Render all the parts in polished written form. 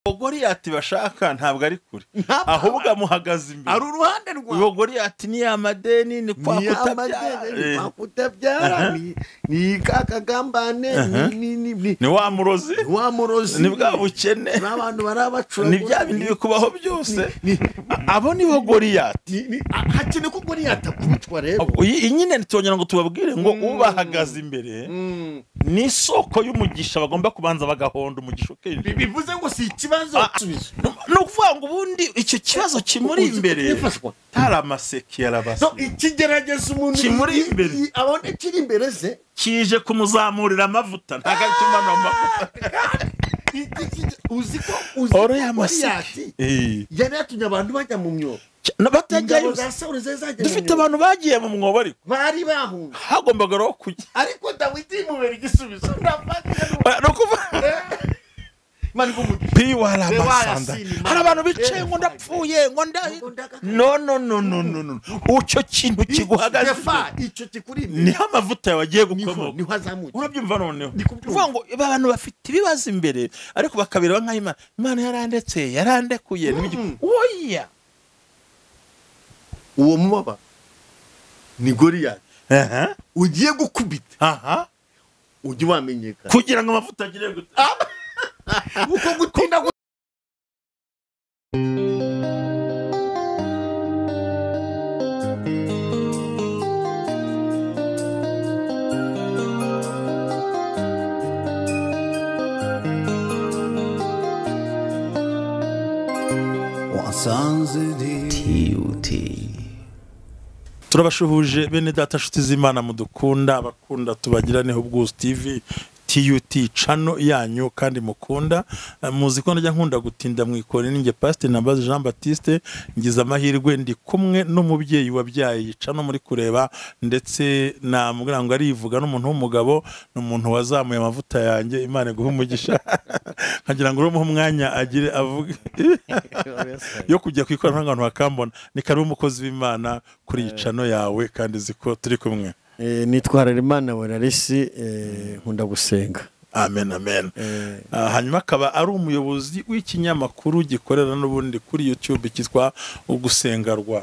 Goliyati bashaka ntabwo ari kure, ahubwo amuhagaze imbere, ari uruhande rwawe. Uwo Goliyati ni amadeni, ni kwa kutabyara, ni kakagambane, ni wa murozi, ni bwa bukene, n'abantu barabacura, ni bya bindi bikubaho byose. Abo ni bo Goliyati. Hakenewe ko Goliyati akubitwa rero. Iyi nyine ntitwongera ngo tubabwire ngo ubahagaze imbere ni isoko y'umugisha, bagomba kubanza bagahonda umugisha ukinjira. Bivuze ngo si ikibazo. Ni ukuvuga ngo ubundi icyo kibazo kimuri imbere taramaseke yarabase. Ikigerageza umuntu kimuri imbere, abone kiri imbere ze kije kumuzamurira amavuta, ntago akimanura amavuta. Uzi ko Goliyati yari yatumye abantu bajya mu myobo, batajyayo. Dufite abantu bagiye mu mwobo ariko bari bahunga, hagombaga rero kujya, ariko Dawidi mubera igisubizo. Hari abantu bicaye ngo ndapfuye, ngo no no no no no no, ucyo kintu kiguhagaze icyo kikuri imbere niho amavuta yawe agiye gukomoka, niho azamuka. Urabyumva noneho? Kuvuga ngo abantu bafite ibibazo imbere ariko bakabireba nk'aho Imana, Imana yarandetse, yarandekuye. Oya, uwo mubaba ni Goliyati ugiye gukubita, ujye wamenyekana kugira ngo amavuta agire gute. Uko gutinda TUT. Turabashuhuje bene data nshuti z'Imana mudukunda, abakunda tubagiraneho Ubwuzu TV TUT channel yanyu kandi mukunda. Muzi ko njya nkunda gutinda mwikore ninjye Pastor Nambazi Jean Baptiste, ngize amahirwe ndi kumwe n'umubyeyi wabyaye channel muri kureba, ndetse namubwira ngo arivuga n'umuntu w'umugabo, n'umuntu wazamuye amavuta yanjye. Imana iguhe umugisha. Nkagira ngo urumuhe umwanya agire avuge yo kujya ku ikoranabuhanga abantu bakambona. Ni karibu umukozi w'Imana kuri iyi channel yawe kandi ziko turi kumwe. Nitwa Harerimana Bonarisi, nkunda gusenga. Amen, amen. Hanyuma akaba ari umuyobozi w'ikinyamakuru gikorera n'ubundi kuri YouTube cyitwa Ugusenga Rwa.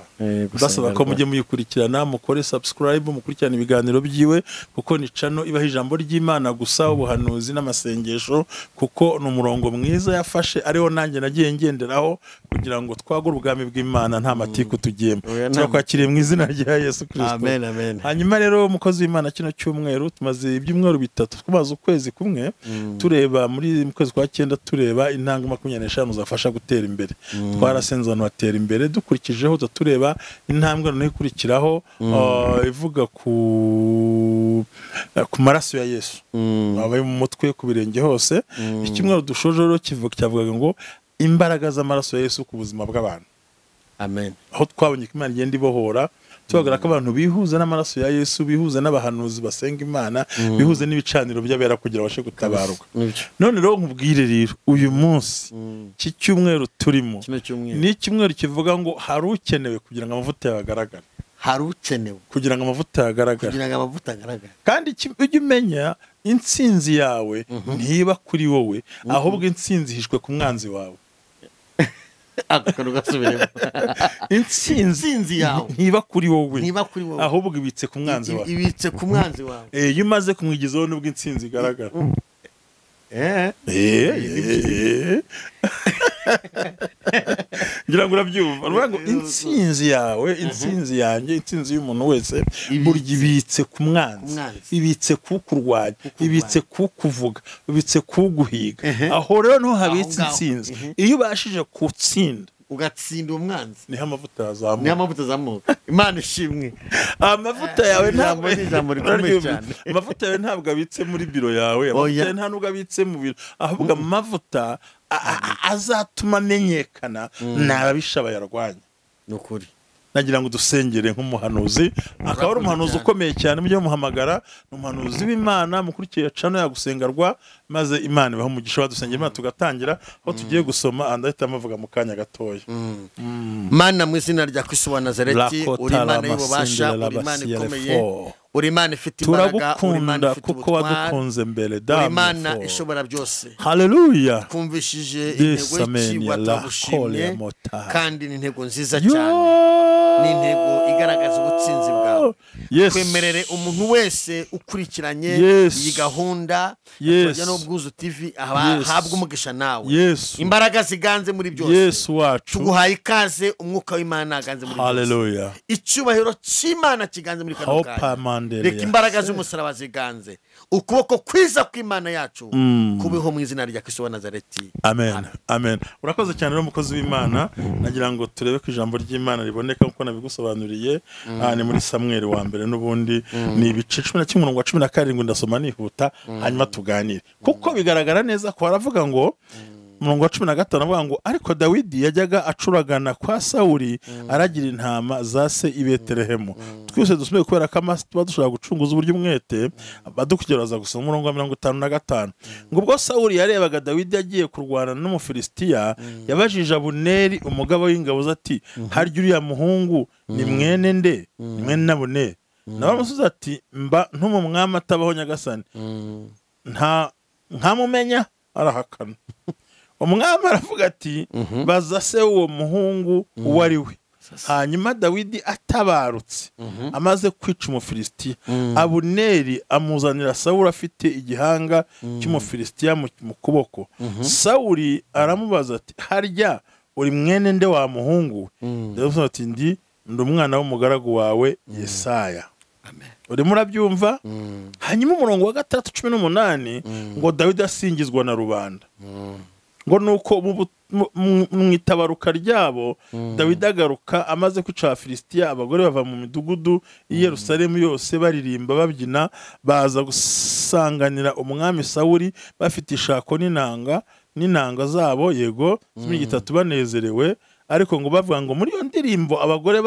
Basaba ko mujye muyikurikirana, mukore subscribe, mukurikirana ibiganiro byiwe, kuko ni channel ibaha ijambo ry'Imana gusa, ubuhanuzi n'amasengesho, kuko ni umurongo mwiza yafashe ariho nanjye nagiye ngenderaho kugira ngo twagure ubwami bw'Imana nta matiku tugiyemo. Turakwakiriye mu izina rya Yesu Kristo. Amen, amen. Hanyuma rero umukozi w'Imana, kino cyumweru tumaze ibyumweru bitatu, tumaze ukwezi kumwe tureba muri mu kwezi kwa 9 tureba intambwe 25 zafasha gutera imbere. Twarasenze abantu batera imbere, dukurikijeho tureba intambwe noneho ikurikiraho ivuga ku maraso ya Yesu abaye mu mutwe ku birenge hose. Ikimwe dushoje rero kivuga cyavugaga ngo imbaraga z'amaraso ya Yesu ku buzima bw'abantu. Amen. Aho twabonye ko Imana igenda ibohora, tubagara ko abantu bihuza n'amaraso ya Yesu, bihuza n'abahanuzi basenga Imana, bihuza n'ibicaniro by'abera kugira bashe gutabarwa. None rero nkubwire rero uyu munsi iki cyumweru turimo ni icyumweru kivuga ngo hari ukenewe kugira ngo amavuta yawe agaragare. Hari ukenewe kugira ngo amavuta agaragare, kugira ngo amavuta agaragare. Kandi ujye umenya intsinzi yawe ntiba kuri wowe, ahubwo intsinzi ihishwe ku mwanzi wawe. Intsinzi yawe ntiba kuri wowe, ahubwo ibitse ku mwanzi wawe, ibitse ku mwanzi wawe. Iyo umaze kumwigizaho nubwo intsinzi igaragara. Ngira ngo urabyumva. Uruvuga ngo intsinzi yawe, intsinzi yanjye, intsinzi y'umuntu wese burya ibitse ku mwanzi, ibitse kukurwanya, ibitse kukuvuga, ibitse kuguhiga. Aho rero niho habitse intsinzi. Iyo ubashije gutsinda, ugatsinda umwanzi, niho amavuta azamuka, niho amavuta azamuka. Imana ishimwe. Amavuta yawe ntabwo amavuta yawe ntabwo abitse muri biro yawe, amavuta nta nubwo abitse mu biro, ahubwo amavuta azatuma amenyekana n'ababisha bayarwanya. Nukuri nagira ngo dusengere nk'umuhanuzi, akaba ari umuhanuzi ukomeye cyane, mujye muhamagara, ni umuhanuzi w'Imana, mukurikiye channel ya Gusenga Rwa, maze Imana ibahe umugisha. Badusengera Imana tugatangira aho tugiye gusoma, andahita amavuga mu kanya gatoya. Mana mu izina rya Kristo wa Nazareti, uri Imana y'ububasha, uri Imana ikomeye, Uri Imana ifite imbaraga, uri Imana Turagukunda ifite kuko ubutware, wadukunze mbere. uri Imana Damnefo. ishobora byose. Haleluya. Twumvishije intego Desamenia y'ikigwa, la turagushimye, kole mota. kandi ni intego nziza Yo. cyane, ni intego igaragaza ubutsinzi bwawe. Yes. Twemerere umuntu wese ukurikiranye Yes. iyi gahunda Yes. tujya n'Ubwuzu TV Yes. ahabwe umugisha nawe, Yesu. imbaraga ziganze muri byose. Yesu wacu. Tuguhaye ikaze, umwuka w'Imana aganze muri byose, Haleluya. icyubahiro cy'Imana kiganze muri kano Hopa kanya. mandele. Reka imbaraga z'umusaraba ziganze, ukuboko kwiza kw'Imana yacu kubeho mu izina rya Kristo wa Nazareti. Amen. Amen. Urakoze cyane rero mukozi w'Imana. Nagira ngo turebe ko ijambo ry'Imana riboneka nkuko nabigusobanuriye. Ni muri Samweli wa mbere n'ubundi ni ibice 11 umurongo wa 17, ndasoma nihuta hanyuma tuganire. Kuko bigaragara neza ko aravuga ngo umurongo wa 15 avuga ngo ariko Dawidi yajyaga acuragana kwa Sawuli aragira intama za se i Betelehemu. Twese dusome kubera ko amaso tuba dushobora gucunguza uburyo umwete badukugeraza gusoma umurongo wa 55. Ngo ubwo Sawuli yarebaga Dawidi yagiye kurwana n'Umufilisitiya, yabajije Abuneri umugaba w'ingabo ze ati harya uriya muhungu ni mwene nde? Ni mwene Abuneri. Nawe aramusubiza ati mba ntumumwami atabaho Nyagasani, nta nkamumenya. Arahakana. Umwami aravuga ati baza se uwo muhungu uwo ari we. Hanyuma Dawidi atabarutse amaze kwica Umufilisitiya, Abuneri amuzanira Sawuli afite igihanga cy'Umufilisitiya mu kuboko. Sawuli aramubaza ati harya uri mwene nde wa muhungu we? Dawidi ati ndi umwana w'umugaragu wawe Yesaya. Urimo urabyumva? Hanyuma umurongo wa 6 18 ngo Dawidi asingizwa na rubanda. Ngo nuko mu itabaruka ryabo Dawidi agaruka amaze kwica Abafilisitiya, abagore bava mu midugudu y'i Yerusalemu yose baririmba babyina, baza gusanganira umwami Sawuli bafite ishako n'inanga zabo, yego 13 banezerewe. Ariko ngo bavuga ngo muri iyo ndirimbo abagore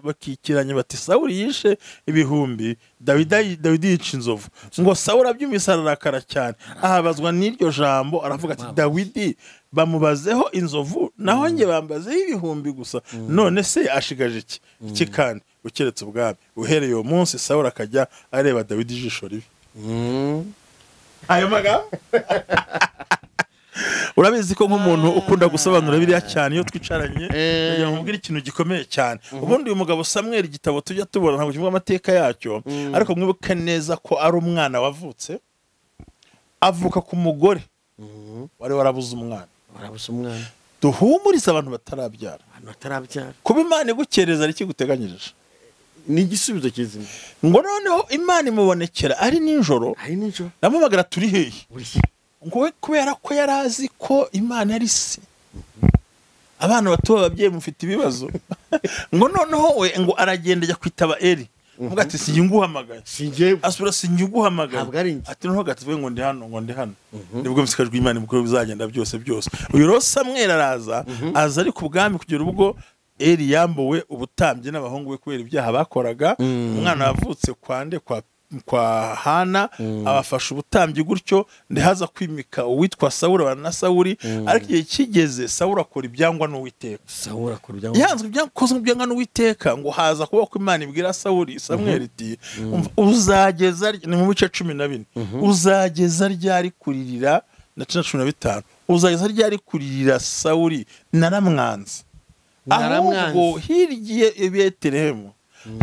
bakikiranye bati Sawuli yishe ibihumbi, Dawidi yica inzovu. Ngo Sawuli abyumvise ararakara cyane, ahabazwa n'iryo jambo, aravuga ati Dawidi bamubazeho inzovu, naho njye bambazeho ibihumbi gusa, none se ashigaje iki? Iki kandi ukeretse ubwami. Uhereye uwo munsi Sawuli akajya areba Dawidi ijisho ribi. Ayo magambo urabizi ko nk'umuntu ukunda gusobanura biriya cyane iyo twicaranye ndagira ngo nkubwire ikintu gikomeye cyane. Ubundi uyu mugabo Samweli igitabo tujya tubona ntabwo kivuga amateka yacyo, ariko mwibuke neza ko ari umwana wavutse avuka ku mugore wari warabuze umwana. Duhumurize abantu batarabyara. Kuba Imana igukereza ari ikiguteganyirije, ni igisubizo kizima. Ngo noneho Imana imubonekera ari nijoro, namubagara turi hehe? Ngo kubera ko yari azi ko Imana ari se. Abana bato ababyeyi mufite ibibazo. Ngo noneho we ngo aragenda ajya kwitaba Eli. Muga ati singuhamagaye. Asubira singuhamagaye. Ati noneho gatuvuye ngo ndi hano, ngo ndi hano. Nibwo musikajwe Imana mukuru bizagenda byose byose. Uyu rero Samweli araza, aza ari ku bwami kugera ubwo Eli yambuwe ubutambyi n'abahungu be kubera ibyaha bakoraga. Umwana wavutse kwande kwa Hana abafasha ubutambyi gutyo, ndihaza kwimika uwitwa Sawuli na Sawuli. Ariko igihe kigeze Sawuli akora ibyangwa n'Uwiteka. Sawuli akora ibyangwa, yanzwe ibyakozwe ibyangwa n'Uwiteka. Ngo haza kuba ko Imana ibwira Sawuli Samweli iti uzageza ni mu bice 14 uzageza ryari kuririra na 15 uzageza ryari kuririra Sawuli naramwanze. Ahubwo hirya i Betelehemu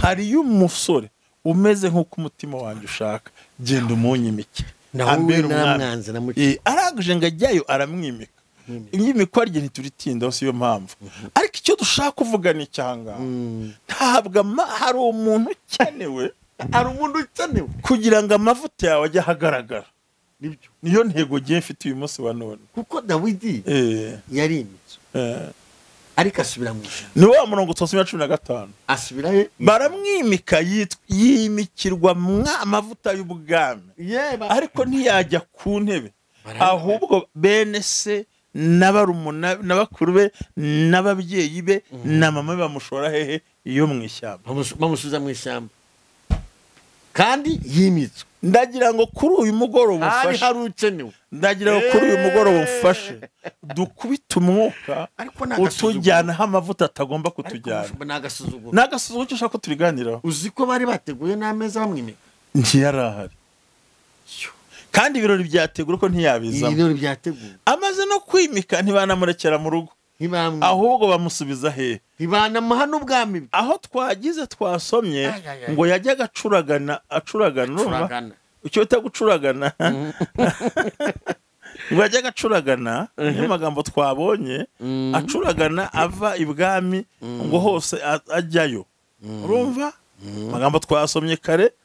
hariyo umusore umeze nk'uko umutima wanjye ushaka, genda umunyimike. Arangije ngo ajyayo aramwimika. Imyimikwa rye ntituritindaho, si yo mpamvu. Ariko icyo dushaka kuvuga ni icyanga, ntabwo hari umuntu ukenewe, hari umuntu ukenewe kugira ngo amavuta yawe ajye ahagaragara. Niyo ntego ngiye mfite uyu munsi wa none. Kuko Dawidi yarimitswe ariko asubira mu ishyamba. Ni wa murongo twasomye 15. Asubira he? Baramwimika, yimikirwa amavuta y'ubwami. Ariko ntiyajya ku ntebe, ahubwo bene se n'abarumuna n'abakuru be n'ababyeyi be na mama be bamushora hehe? Iyo mu ishyamba. Bamusubiza mu ishyamba. Kandi yimitswe. Ndagira ngo kuri uyu mugoroba umfashe. Hari ukenewe. Ndagira ngo kuri uyu mugoroba umfashe dukubite umwuka utujyanaho amavuta atagomba kutujyana. N'agasuzuguro. N'agasuzuguro cyo ushaka ko tubiganiraho. Uzi ko bari bateguye n'ameza bamwimika. Ntiyarahari. Kandi ibirori byategura ko ntiyabizamo. Ibirori byateguwe. Amaze no kwimika ntibanamurekera mu rugo. Ahubwo bamusubiza he? Ntibanamuha n'ubwami bwe. Aho twagize twasomye ngo yajyaga acuragana acuragana. Icyo bita gucuragana. Ngo yajyaga acuragana, niyo magambo twabonye, acuragana ava ibwami ngo hose ajyayo. Urumva? Magambo twasomye kare.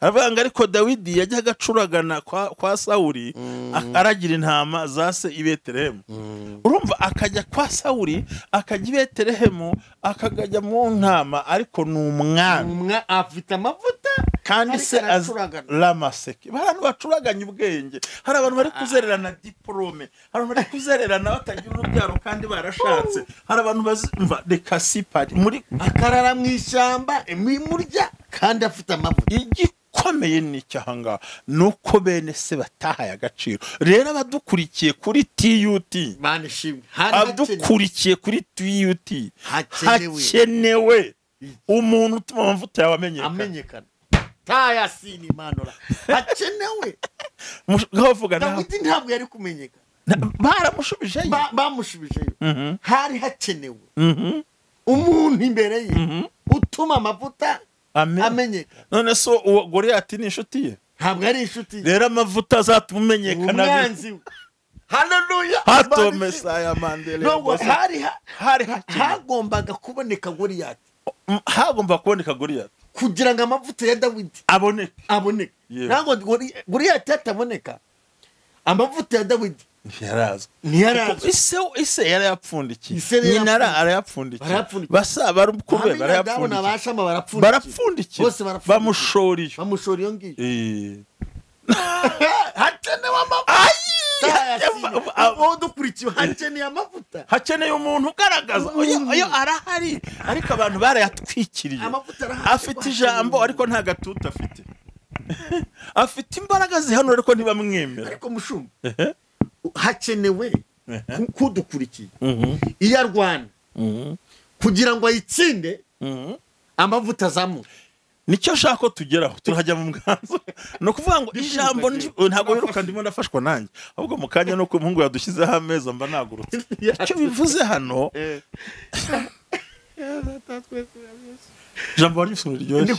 Aravuga ngo ariko Dawidi yajyaga acuragana kwa Sawuli aragira intama za se i Betelehemu. Urumva akajya kwa Sawuli akajya i Betelehemu akajya mu ntama, ariko ni umwami afite amavuta kandi se ramaseke. Abantu bacuraganya ubwenge. Hari abantu bari kuzererana diplome, hari abantu bari kuzererana batagira urubyaro kandi barashatse, hari abantu bazumva reka sipari muri akarara mu ishyamba imurya kandi afite amavuta. Igikomeye ni cyahanga nuko bene se batahaye agaciro. Rero abadukurikiye kuri TUT, abadukurikiye kuri TUT, hakenewe umuntu utuma amavuta yawe amenyekana. Taya sini manora. Hakenewe. Ngavuga na Dawidi ntabwo yari kumenyekana. Baramushubijeyo. Bamushubijeyo. Hari hakenewe. Umuntu imbere ye utuma amavuta amenyekana. None so uwo Goliyati ni inshuti ye? Ntabwo ari inshuti ye. Rero amavuta azatuma umenyekana. Umwanzi we. Haleluya. Hato Mesaya Mandela. Hari hagombaga kuboneka Goliyati. Hagomba kuboneka Goliyati kugira ngo amavuta ya Dawidi aboneke. Ntabwo Goliyati ataboneka, amavuta ya Dawidi ntiyarazwi. Ise yarayapfundikiye, nyina arayapfundikiye, basa barukube barayapfundikiye, barapfundikiye, bamushora iyo ngiyo. Hakenewe amavuta. Udukurikiye hakeneye amavuta, hakeneye umuntu ugaragaza iyo arahari, ariko abantu barayatwikiriye. Afite ijambo ariko nta gatuta afite, afite imbaraga zihanura ariko ntibamwemera. Ariko mushumba, hakenewe kudukurikiye iyo arwana kugira ngo ayitsinde amavuta azamuke. Nicyo nshaka ko tugeraho, turahajya mu mwanzo. No kuvuga ngo ijambo ntabwo wiruka, ndimo ndafashwa nanjye, ahubwo mu kanya nuko umuhungu yadushyizeho ameza mba nagurutse. Icyo bivuze hano, ijambo riryoshye.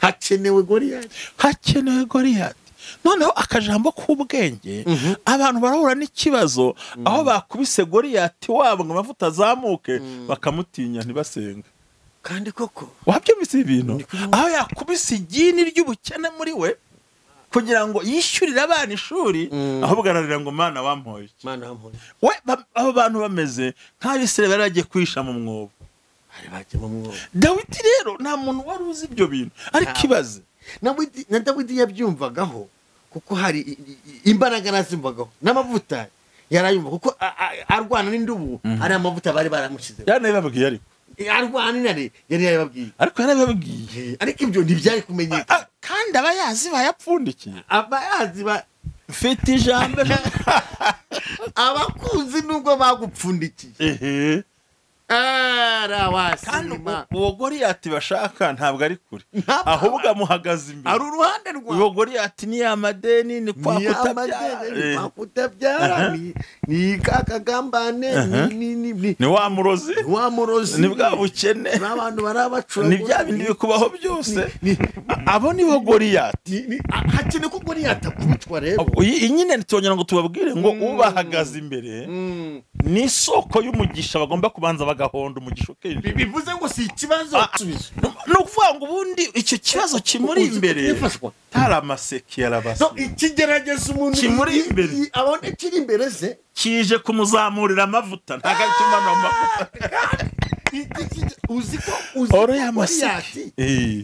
Hakenewe Goliyati, hakenewe Goliyati. Noneho akajambo k'ubwenge, abantu barahura n'ikibazo aho bakubise Goliyati wabo ngo amavuta azamuke, bakamutinya ntibasenga. Kandi koko wabyumvise ibintu aho yakubise igini ry'ubukene muri we kugira ngo yishyurire abana ishuri, ahubwo ararira ngo Mana wampoye. We abo bantu bameze nk'abisirayeli bari bagiye kwisha mu mwobo. Dawidi rero nta muntu wari uzi ibyo bintu, ariko ibaze na Dawidi yabyumvagaho kuko hari imbaraga nazimvagaho n'amavuta yarayumva, kuko arwana n'indubu ari amavuta bari baramushyizeho. Yaranabibabwiye ariko arwana n'intare yari yarababwiye, ariko yarababwiye, ariko ibyo ntibyari kumenyekana. Kandi abayazi bayapfundikiye, abayazi mfite ijambo abakunzi nubwo bagupfundikiye. Kandi uwo Goliyati bashaka ntabwo ari kure, ahubwo amuhagaze imbere, ari uruhande rwawe. Uwo Goliyati ni amadeni, ni kwa kutabyara, ni kakagambane, ni wa murozi, ni bwa bukene, n'abantu barabacura, ni bya bindi bikubaho byose. Abo ni bo Goliyati. Hakenewe ko Goliyati akubitwa rero. Iyi nyine ntitwongera ngo tubabwire ngo ubahagaze imbere ni isoko y'umugisha, bagomba kubanza bagahonda umugisha ukinjira. Bivuze ngo si ikibazo, no kuvuga ngo ubundi icyo kibazo kimuri imbere taramaseke yarabase. No ikigerageza umuntu kimuri imbere abone kiri imbere ze kije kumuzamurira amavuta, ntago akimanura amavuta. Uzi ko uzi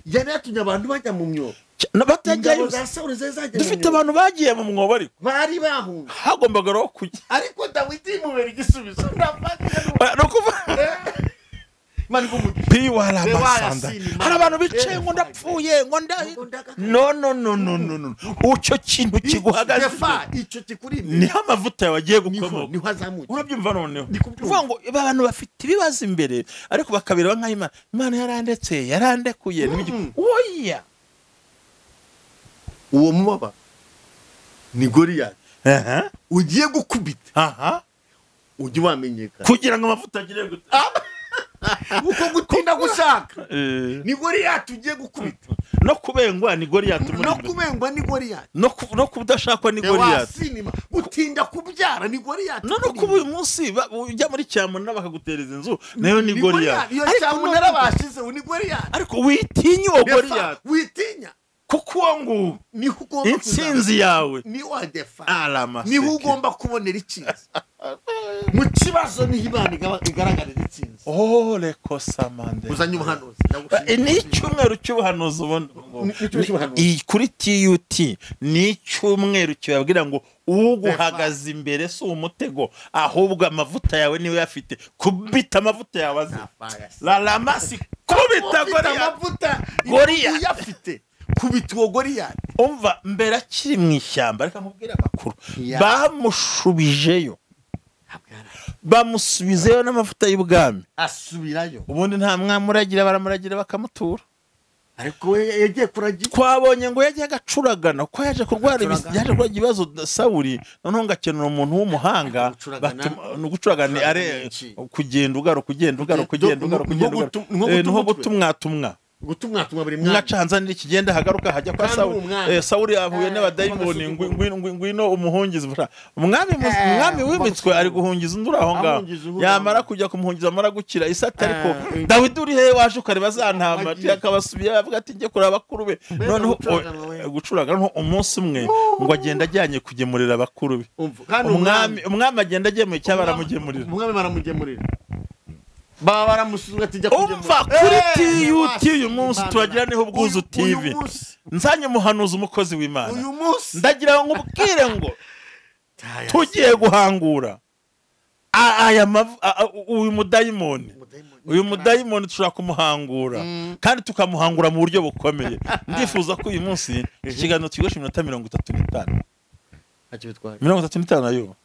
yari yatumye abantu bajya mu myobo, batajyayo. Dufite abantu bagiye mu mwobo ariko bari bahunga, hagombaga rero kujya, ariko Dawidi mubera igisubizo. Hari abantu bicaye ngo ndapfuye ngo no no no no no no, ucyo kintu kiguhagaze icyo kikuri imbere niho amavuta yawe agiye gukomoka, niho azamuka. Urabyumva noneho? Uvuga ngo abantu bafite ibibazo imbere ariko bakabireba nk'aho Imana yarandetse yarandekuye. Oya, Uwo mubaba ni Goliyati ugiye gukubita, ujye wamenyekana kugira ngo amavuta agire gute. Uko gutinda gushaka ni Goliyati ugiye gukubita. No kubengwa ni Goliyati, no kubengwa ni Goliyati, no kudashakwa ni Goliyati, gutinda kubyara ni Goliyati, no kuba uyu munsi ujya muri cyamunara bakagutereza inzu nayo ni Goliyati. Iyo cyamunara bashize ni Goliyati. Ariko witinya uwo Goliyati, witinya kuko uwo nguwo niho ugomba intsinzi yawe, ni wa defa, niho ugomba kubonera intsinzi. Mu kibazo niho Imana igaragarira intsinzi. Oh reko samande uzanye ubuhanuzi. Ni icyumweru cy'ubuhanuzi ubona kuri TUT, ni icyumweru kibabwira ngo uguhagaze imbere si umutego, ahubwo amavuta yawe niwe yafite. Kubita amavuta yawe azi lalamasi, kubita amavuta Goliyati uyafite, kubita uwo Goliyati. Umva mbere akiri mu ishyamba, reka nkubwire amakuru, bamushubijeyo, bamusubizeyo n'amavuta y'ubwami, asubirayo. Ubundi nta mwamuragira, baramuragira bakamutura. Ariko we yagiye kuragira, twabonye ngo yagiye agacuragana ko yaje kurwara ibibazo Sawuli, noneho ngakenera umuntu w'umuhanga. Gucuragana ari kugenda ugaruka, kugenda ugaruka, kugenda ugaruka, niho gutumwatumwa, gutumwatumwa buri mwana. Mwacanzanira ikigenda hagaruka hajya kwa Sawuli. Sawuli yahuye n'abadayimoni, ngwino umuhungize. Umwami wimitswe ari guhungiza undi aho ngaho, yamara kujya kumuhungiza amara gukira isata. Ariko Dawidi uri he waje ukareba za ntama, akabasubiye avuga ati njye kureba bakuru be. Noneho gucuraga, noneho umunsi umwe ngo agenda ajyanye kugemurira bakuru be. Umwami agenda agemuye cyangwa baramugemurira, umwami baramugemurira, baba baramusuzuga ati jya kugemura. Umva kuri TUT uyu munsi tubagiraneho Ubwuzu TV, nzanye umuhanuzi umukozi w'Imana. Uyu munsi ndagira ngo nkubwire ngo tugiye guhangura aya uyu mudayimoni. Uyu mudayimoni dushobora kumuhangura kandi tukamuhangura mu buryo bukomeye. Ndifuza ko uyu munsi ikiganiro kigosha iminota 35. 35 nayo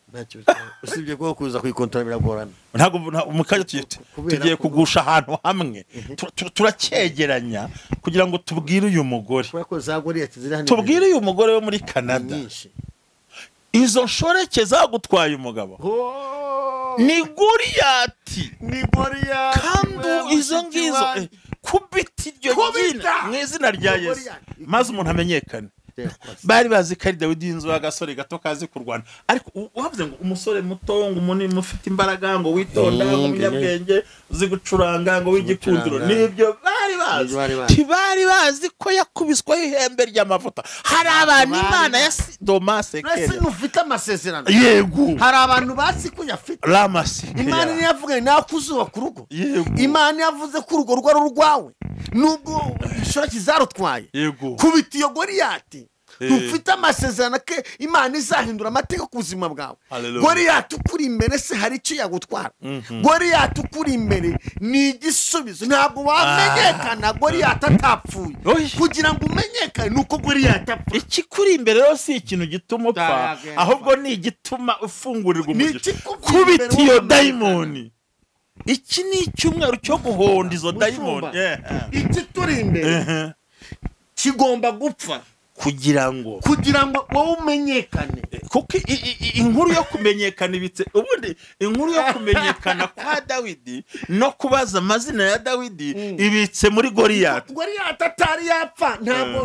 usibye ko kuza kuyikontora biragorana. Ntabwo mu kanya tugiye kugusha ahantu hamwe, turacyegeranya kugira ngo tubwire uyu mugore, tubwire uyu mugore wo muri Canada, izo nshoreke zagutwaye umugabo ni Goliyati, ni Goliyati. Kandi izo ngizo kubita iryo jina mu izina rya Yesu maze umuntu amenyekane. Bari bazi ko ari Dawidi inzu y'agasore gato kazi kurwana, ariko wavuze ngo umusore muto, ngo umuntu ufite imbaraga, ngo witonda, ngo umunyabwenge, uzi gucuranga, ngo w'igikundiro. Nibyo bari bazi. Ntibari bazi ko yakubiswaho ihembe ry'amavuta. Hari abantu Imana ya Domase kera ufite amasezerano. Yego, hari abantu bazi ko yafite Imana niyavuga nakuzuba ku rugo. Imana yavuze ko urugo rwari urwawe nubwo ishora kizarutwaye. Kubita iyo Goliyati ufite amasezerano ke Imana izahindura amateka ku buzima bwawe. Goliyati ukuri imbere se hari icyo yagutwara? Goliyati ukuri imbere ni igisubizo. Ntabwo wamenyekana Goliyati atapfuye. Kugira ngo umenyekane nuko Goliyati apfa. Ikikuri imbere rero si ikintu gituma upfa, ahubwo ni igituma ufungurirwa umugisha. Kubita iyo dayimoni. Iki ni icyumweru cyo guhonda izo dayimoni. Iki turi imbere kigomba gupfa kugira ngo wowe umenyekane. Kuko inkuru yo kumenyekana ibitse ubundi, inkuru yo kumenyekana kwa Dawidi no kubaza amazina ya Dawidi ibitse muri Goliyati. Goliyati atari yapfa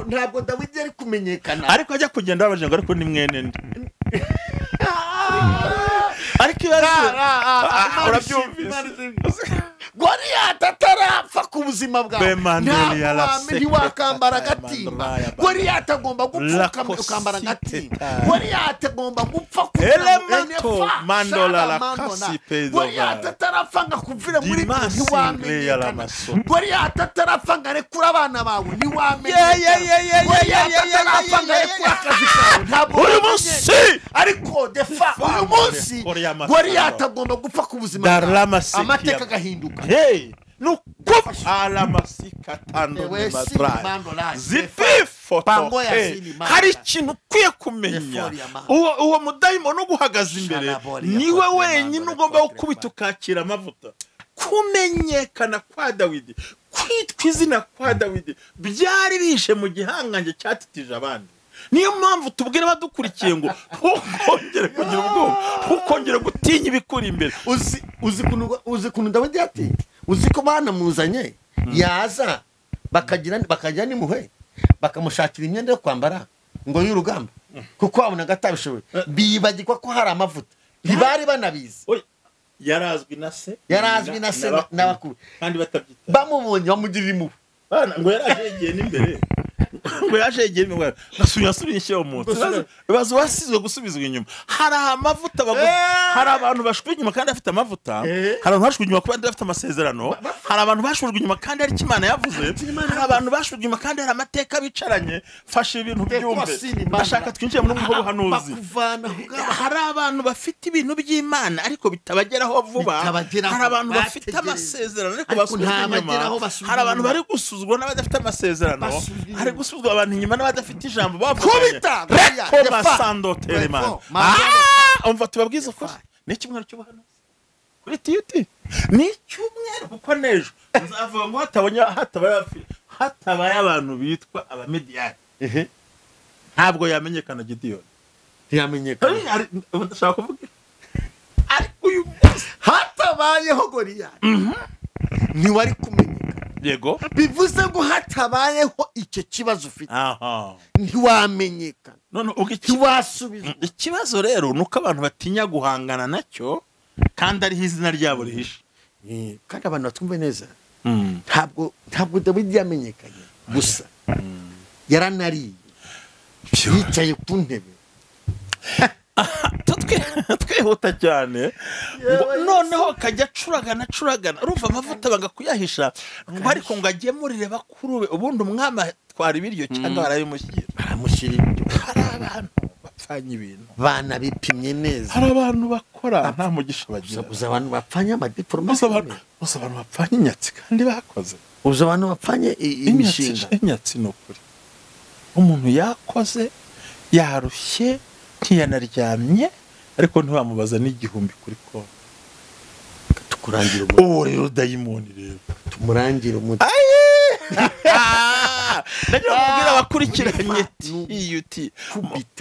ntabwo Dawidi yari kumenyekana. Ariko ajya kugenda babaje ngo ariko ni mwene nde. Ariko urabyumvise Goliyati atarapfa ku buzima bwawe ntiwakambara agatimba. Goliyati agomba gupfa ukambara agatimba. Goliyati agomba gupfa Goliyati atarapfa ngo akuvire muri ntiwamenyekana. Goliyati atarapfa ngo arekure abana bawe ntiwamenyekana. Goliyati atarapfa ngo arekure akazi kawe ntabwo uyu munsi. Ariko defa uyu munsi Goliyati agomba gupfa ku buzima bwawe, amateka agahinduka. Hey, nuko alamasika tando madra zipifoto. Hari ikintu ukwiye kumenya, uwo mudayimoni uguhagaze imbere niwe wenyine ugomba gukubita ukakira amavuta. Kumenyekana kwa Dawidi, kwitwa izina kwa Dawidi byari bishe mu gihangange cyatitije abandi. Niyo mpamvu tubwira abadukurikiye ngo ntukongere kugira ubwoba, ntukongere gutinya ibikuri imbere. Uzi kuntu Dawidi yatinye, uzi ko banamuzanye yaza bakajya n'imuhe bakamushakira imyenda yo kwambara ngo y'urugamba, kuko wabonaga atabishoboye. Bibagirwa ko hari amavuta, ntibari banabizi. Yarazwi na se, yarazwi na se n'abakuru, kandi batabyita. Bamubonye bamugirira impuhwe. Ngo yarajegeye n'imbere, ngo yajegeye imbere, nasubiye inshyira mu munsi. Baza wasizwe gusubizwa inyuma. Hari amavuta, hari abantu bashwe inyuma kandi afite amavuta, hari abantu bashwe inyuma kandi bafite amasezerano, hari abantu bashwe inyuma kandi ari Imana yavuze, hari abantu bashwe inyuma kandi hari amateka bicaranye. Fasha ibintu byumve, ndashaka twinjiye muri ubwo buhanuzi. Hari abantu bafite ibintu by'Imana ariko bitabageraho vuba, hari abantu bafite amasezerano ariko basubizwa inyuma, hari abantu bari gusuzugurwa n'abadafite amasezerano, hari gusuzugurwa abantu inyuma n'abadafite ijambo bavuganye. Umva tubabwize ukuri, ni icyumweru cy'ubuhanuzi kuri TUT, ni icyumweru kuko n'ejo nzavuga ngo hatabaye abantu bitwa abamediyani ntabwo yamenyekana Gidiyoni, ntiyamenyekana. Ndashaka kuvuga ariko uyu munsi hatabayeho Goliyati ntiwari kumenyekana. Yego, bivuze ngo hatabayeho icyo kibazo ufite ntiwamenyekana, none ntiwasubizwa. Ikibazo rero nuko abantu batinya guhangana nacyo kandi ariho izina ryabo rihishe. Kandi abantu batwumve neza, ntabwo Dawidi yamenyekanye gusa, yaranariye, yicaye ku ntebe. Twihuta cyane noneho kajya acuragana acuragana, urumva amavuta bagakuyahisha ngo ariko ngo agemurire bakuru be. Ubundi umwami atwara ibiryo cyangwa barabimushyira, baramushyira ibiryo. Hari abantu bapfanye ibintu banabipimye neza, hari abantu bakora nta mugisha bagira. Uza abantu bapfanye amadiplomasi, uza abantu bapfanye inyatsi kandi bakoze, uza abantu bapfanye imishinga. Inyatsi ni ukuri, umuntu yakoze yarushye ntiyanaryamye ariko ntibamubaza n'igihumbi kuri konti. Tukurangira umuti. Uwo rero dayimoni rero tumurangira umuti. Ndagira kubwira abakurikiranye TUT,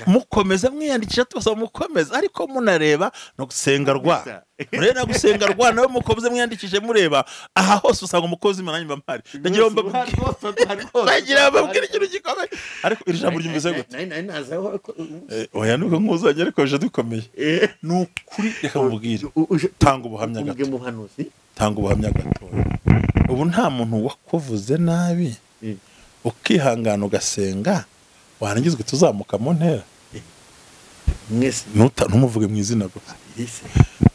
mukomeza mwiyandikisha, tubasaba mukomeza ariko munareba no gusenga rwa mureba gusenga rwa nawe mukomeze mwiyandikishe mureba aha hose usanga umukozi Imana nyuma mpari. Ndagira mbabwira ikintu gikomeye, ariko iri jambo ryumvise gute? Oya nuko nkuzanye ariko je dukomeye. Ni ukuri reka mubwire, tanga ubuhamya gato, tanga ubuhamya gato. Ubu nta muntu wakuvuze nabi ukihangana ugasenga warangiza tuzamuka mu ntera, ntumuvuge mu izina gusa,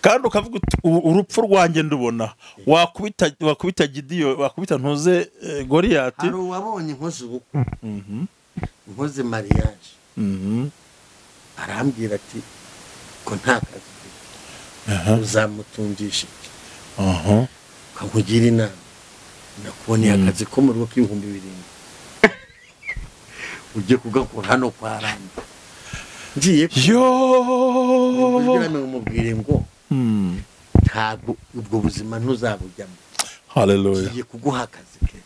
kandi ukavuga urupfu rwanjye ndubona. Wakubita Gidiyo, wakubita ntuze Goliyati. Hari uwabonye nkoze ubukwe, nkoze mariage, arambwira ati ko nta kazi ufite uzamutungisha iki, ukamugira inama. Nakuboneye akazi ko mu rugo k'ibihumbi 7 ujye kugakora hano kwa Ramba. Ngiye yo mubwire ngo ntabwo ubwo buzima ntuzabujyamo. Haleluya. Ngiye kuguha akazi ke.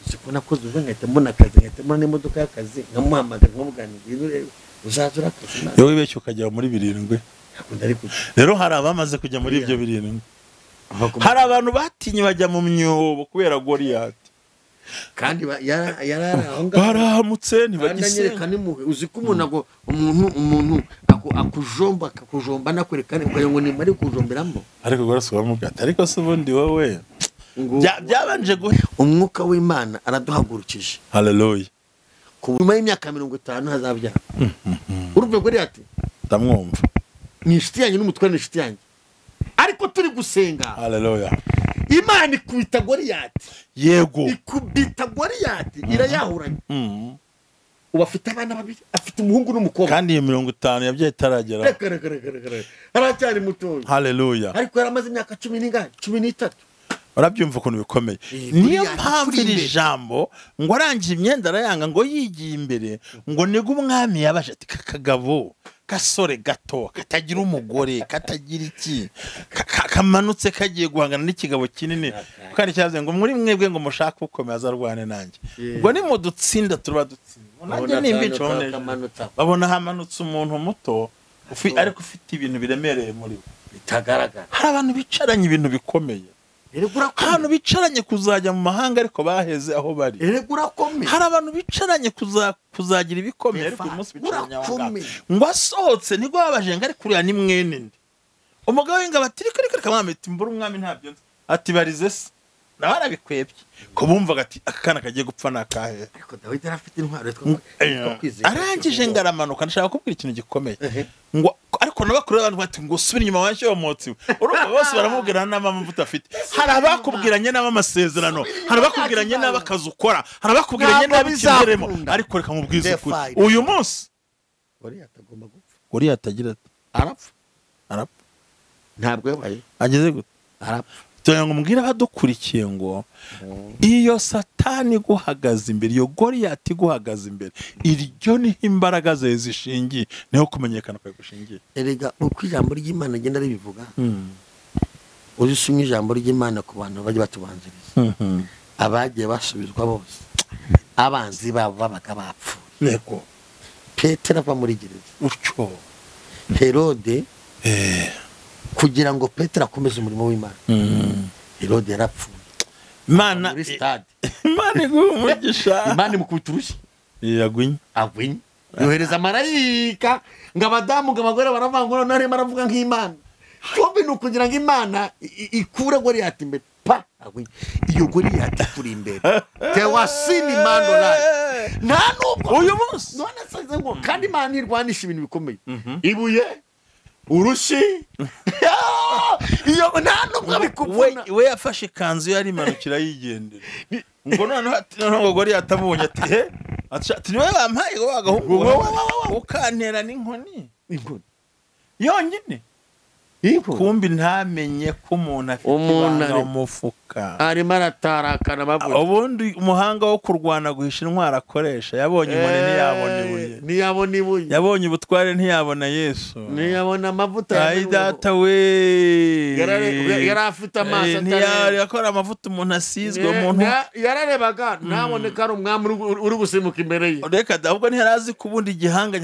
Uzi ko nakoze ubwo nkahita mbona akazi, nkahita mbona n'imodoka y'akazi, nkamuhamagara nkamuganira, rero uzaza urakazi. Yewe wibeshye ukajya muri 7. Ntabwo ndari kujya. Rero hari abamaze kujya muri ibyo 7. Hari abantu batinye bajya mu myobo kubera Goliyati, kandi barahamutse ntibagisenga. Uzi ko umuntu umuntu akujomba akakujomba nakwerekana ngo ni mari kujomberamo, ariko gorasubira mu gata. Ariko se ubundi wowe byabanje umwuka w'Imana araduhagurukije. Haleluya. Ku nyuma y'imyaka 50 hazabyara. Urumva Goliyati ndamwumva, ni inshuti yanjye n'umutware ni inshuti yanjye, ariko turi gusenga. Haleluya. Imana ikubita Goliyati. Yego, ikubita Goliyati irayahuranye. Ubu afite abana babiri, afite umuhungu n'umukobwa, kandi iyo 50 yabyaye itaragera. Reka aracyari mutoya. Haleluya. Ariko yaramaze imyaka 10 n'ingahe, 13. Urabyumva ukuntu bikomeye. Niyo mpamvu iri jambo ngo arangije imyenda arayanga ngo yigiye imbere ngo nigo umwami yabaje ati kakagabo kasore gato katagira umugore katagira iki kamanutse kagiye guhangana n'ikigabo kinini, kandi cyavuze ngo muri mwebwe ngo mushake ukomeye azarwane nanjye, ngo nimudutsinda tuba dutsinda. Nanjye nimbica babona hamanutse umuntu muto ariko ufite ibintu biremereye muri we bitagaragara. Hari abantu bicaranye ibintu bikomeye. Hari bicaranye kuzajya mu mahanga ariko baheze aho bari. Hari abantu bicaranye kuzagira ibikomeye ariko uyu munsi bicaranye aho ngaho. Ngo asohotse nibwo babajenga ariko uriya ni mwene nde. Umugabo w'ingabo ati reka reka mwami ati mbura umwami ntabyo nzi. Ati barize se. Nawe arabikwebye. Ko bumvaga ati aka kana kagiye gupfa nakahe. Ariko Dawidi arafite intwaro yitwa kwizera. Arangije ngaramanuka ndashaka kubwira ikintu gikomeye. Ngo ariko nabakuru abantu bati ngo subira inyuma wanshye womotsi. Urumva bose baramubwira n'amavuta afite. Hari abakubwiranye n'amasezerano, hari abakubwiranye n'abakazi ukora, hari abakubwiranye n'abizeremo. Ariko reka mubwize ukuri. Uyu munsi Goliyati agomba gupfa. Goliyati agira ati arapfa. Arapfa. Ntabwo yabaye. Ageze gute? Arapfa. Tugira ngo mbwire abadukurikiye ngo iyo Satani iguhagaze imbere, iyo Goliyati iguhagaze imbere, iryo niho imbaraga ze zishingiye, niho kumenyekana kwawe gushingiye. Erega uko ijambo ry'Imana rigenda ribivuga, uzisomye ijambo ry'Imana ku bantu bajya batubanziriza, abagiye basubizwa bose, abanzi babo babaga bapfuye. Yego. Petero ava muri gereza utyo, Herode kugira ngo Petero akomeze umurimo w'Imana. Herode yarapfuye. Imana muri stade. Imana iguha umugisha. Imana imukubita urushyi. Yagwinye. Agwinye. Yohereza marayika ngo abadamu ngo abagore baravuga ngo none arimo aravuga nk'Imana. Kumbe ni ukugira ngo Imana ikure Goliyati imbere. Pa agwinye. Iyo Goliyati kuri imbere. Tewasini mandolari. Nta nubwo uyu munsi. None se ngo kandi Imana irwanisha ibintu bikomeye. Ibuye urushi iyo nta nubwo bikuvuna. We yafashe ikanzu yari imanukira yigendera. Ngo noneho ngo Goliyati amubonye ati he ati niwe bampaye ngo bagahungu ukantera n'inkoni. Inkoni yonyine. Kumbi ntamenye ko umuntu afite ibanga mu mufuka. Arimo aratarakana bavuga. Ubundi umuhanga wo kurwana guhisha intwaro akoresha yabonye inkoni ntiyabona ibuye. Ntiyabona ibuye. Yabonye ubutware ntiyabona Yesu. Ntiyabona amavuta. Ai data we. Yari afite amaso atari. Yakora amavuta umuntu asizwe umuntu. Yararebaga ntabone ko ari umwami uri gusimuka imbere ye. Reka ahubwo ntiyarazi ko ubundi igihanga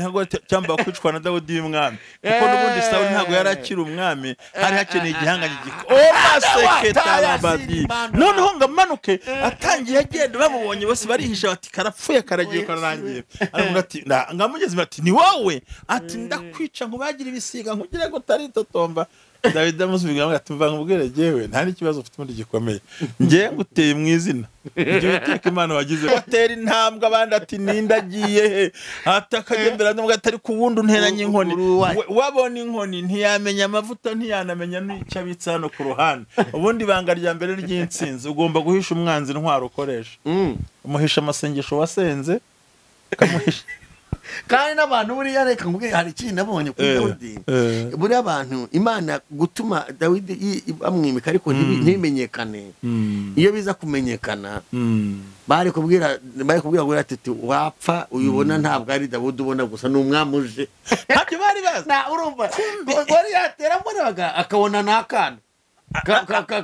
cyangwa kwicwa na Dawidi w'umwami. Kuko n'ubundi Sawuli ntabwo yari akiri umwami. Hari hakeneye igihanganye giko. Noneho ngo amanuke atangiye agenda bamubonye bose barihisha bati karapfuye karagiye kararangiye. Aravuga ati ngamugeze bati ni wowe, ati ndakwica nkubagira ibisiga nkugira ngo utaritotomba. Dawidi amusubiza ati mva nkubwire jewe nta n'ikibazo ufite muri gikomeye, ngiye nguteye mu izina ibyo Uwiteka Imana wagize. Batera intambwe abandi ati nindagiye he, atakagendera n'ubwo atari ku wundi unteranye inkoni. Wabona inkoni ntiyamenya amavuta ntiyanamenya n'icyo abitsa hano ku ruhande. Ubundi ibanga rya mbere ry'intsinzi ugomba guhisha umwanzi intwaro ukoresha. Umuhisha amasengesho wasenze ukamuhisha. Kandi n'abantu buriya reka nkubwire hari ikintu nabonye kuri Dawidi. Buriya abantu Imana gutuma Dawidi bamwimika ariko ntibimenyekane. Iyo biza kumenyekana bari kubwira Goliyati ati wapfa uyubona ntabwo ari Dawidi ubona gusa ni umwami uje. Ntabyo bari bazi. Na urumva Goliyati yaramurebaga akabona n'akana.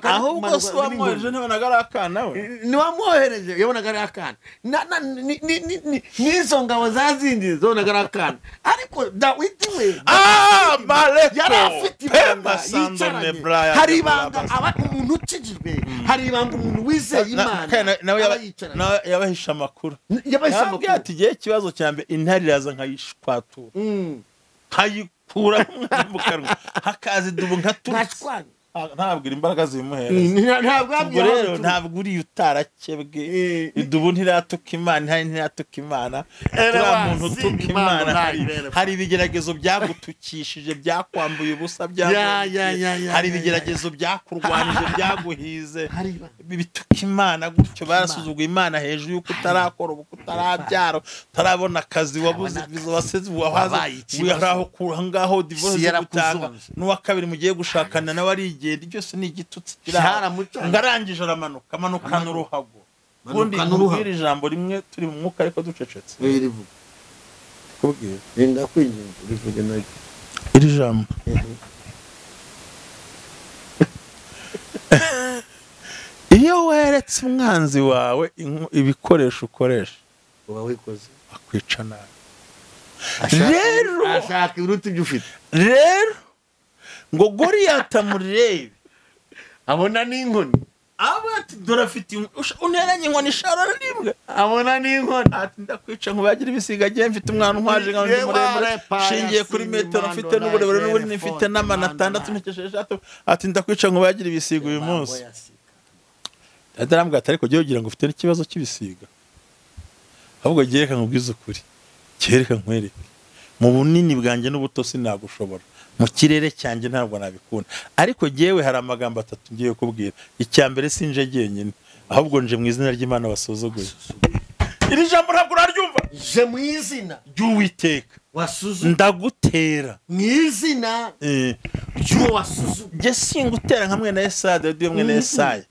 Ahubwo se wamwohereje ntibonaga ari akana we. Niwamwohereje yabonaga ari akana. N'izo ngabo zazindi zobonaga ari akana. Ariko Dawidi we yari afite ibanga yicaranye. Hari ibanga umuntu ukijijwe, hari ibanga umuntu wizeye Imana. Nawe yabahisha amakuru. Yababwiye ati igihe ikibazo cya mbere intare iraza nkayishwatura. Nkayikura mu kanwa hakaza idubu nkaturutse. Ntabwira imbaraga zimuhereza. Ntabwo ntabwo uri utarakebwe. Idubu ntiratuka Imana, ntiratuka Imana. Turiya muntu utuka Imana. Hari ibigeragezo byagutukishije byakwambuye ubusa byaguye. Hari ibigeragezo byakurwanije byaguhize. Bituka Imana gutyo barasuzuguye Imana hejuru y'uko utarakora ubu utarabyara utarabona akazi wabuze viza waseze wahaze aho ngaho divorce gutanga n'uwa kabiri mugiye gushakana nawe ari byose ni igitutsi ngarangije aramanuka amanukana uruhago. Ubundi nkubwira ijambo rimwe turi mu mwuka ariko ducecetse. Iri jambo iyo weretse umwanzi wawe ibikoresho ukoresha Uba wikoze akwica nabi. Rero ashaka ibiruta ibyo ufite. Rero ngo Goliyati amurebe abona n'inkoni, ati dore afite unteranye inkoni isharara rimwe, abona n'inkoni, ati ndakwica nkubagira ibisiga agiye mfite umwana untwaje nka undi muremure shingiye kuri metero mfite n'uburebure n'ubunini mfite n'amana 6 n'igice 6, ati ndakwica nkubagira ibisiga uyu munsi. Arambwira ati ariko jyewe ugira ngo ufite n'ikibazo cy'ibisiga, ahubwo gereka nkubwize ukuri, kereka nkwereke mu bunini bwanjye n'ubuto sinagushobora, mu kirere cyanjye ntabwo nabikunda, ariko jyewe hari amagambo atatu ngiye kubwira. Icya mbere sinje jyenyine, ahubwo nje mu izina ry'Imana wasuzuguye. Iri jambo ntabwo uraryumva. Je mu izina ry'Uwiteka wasuzuguye, ndagutera mu izina ry'uwo wasuzuguye. Jye singutera nka mwene Yesaya, Dawidi mwene Yesaya,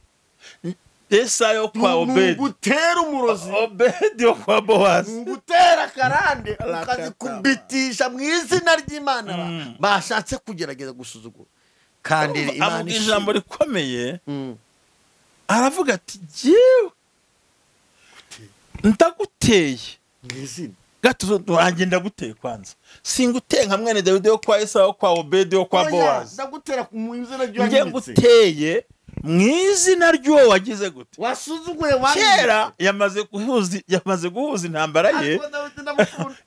Yesaya wo kwa Obedi, ngutera umurozi, Obedi wo kwa Bowazi, ngutera karande ukazikubitisha mu izina ry'Imana bashatse kugerageza gusuzugura. Kandi Imana ijambo rikomeye aravuga ati jyewe ndaguteye mu izina gato wanjye ndaguteye kwanza, singuteye nka mwene Dawidi wo kwa Yesaya wo kwa Obedi wo kwa Bowazi, ndagutera mu izina ry'uwo njye nguteye mu izina ry'uwo wagize gute wasuzuguye. Kera yamaze guhuza intambara ye,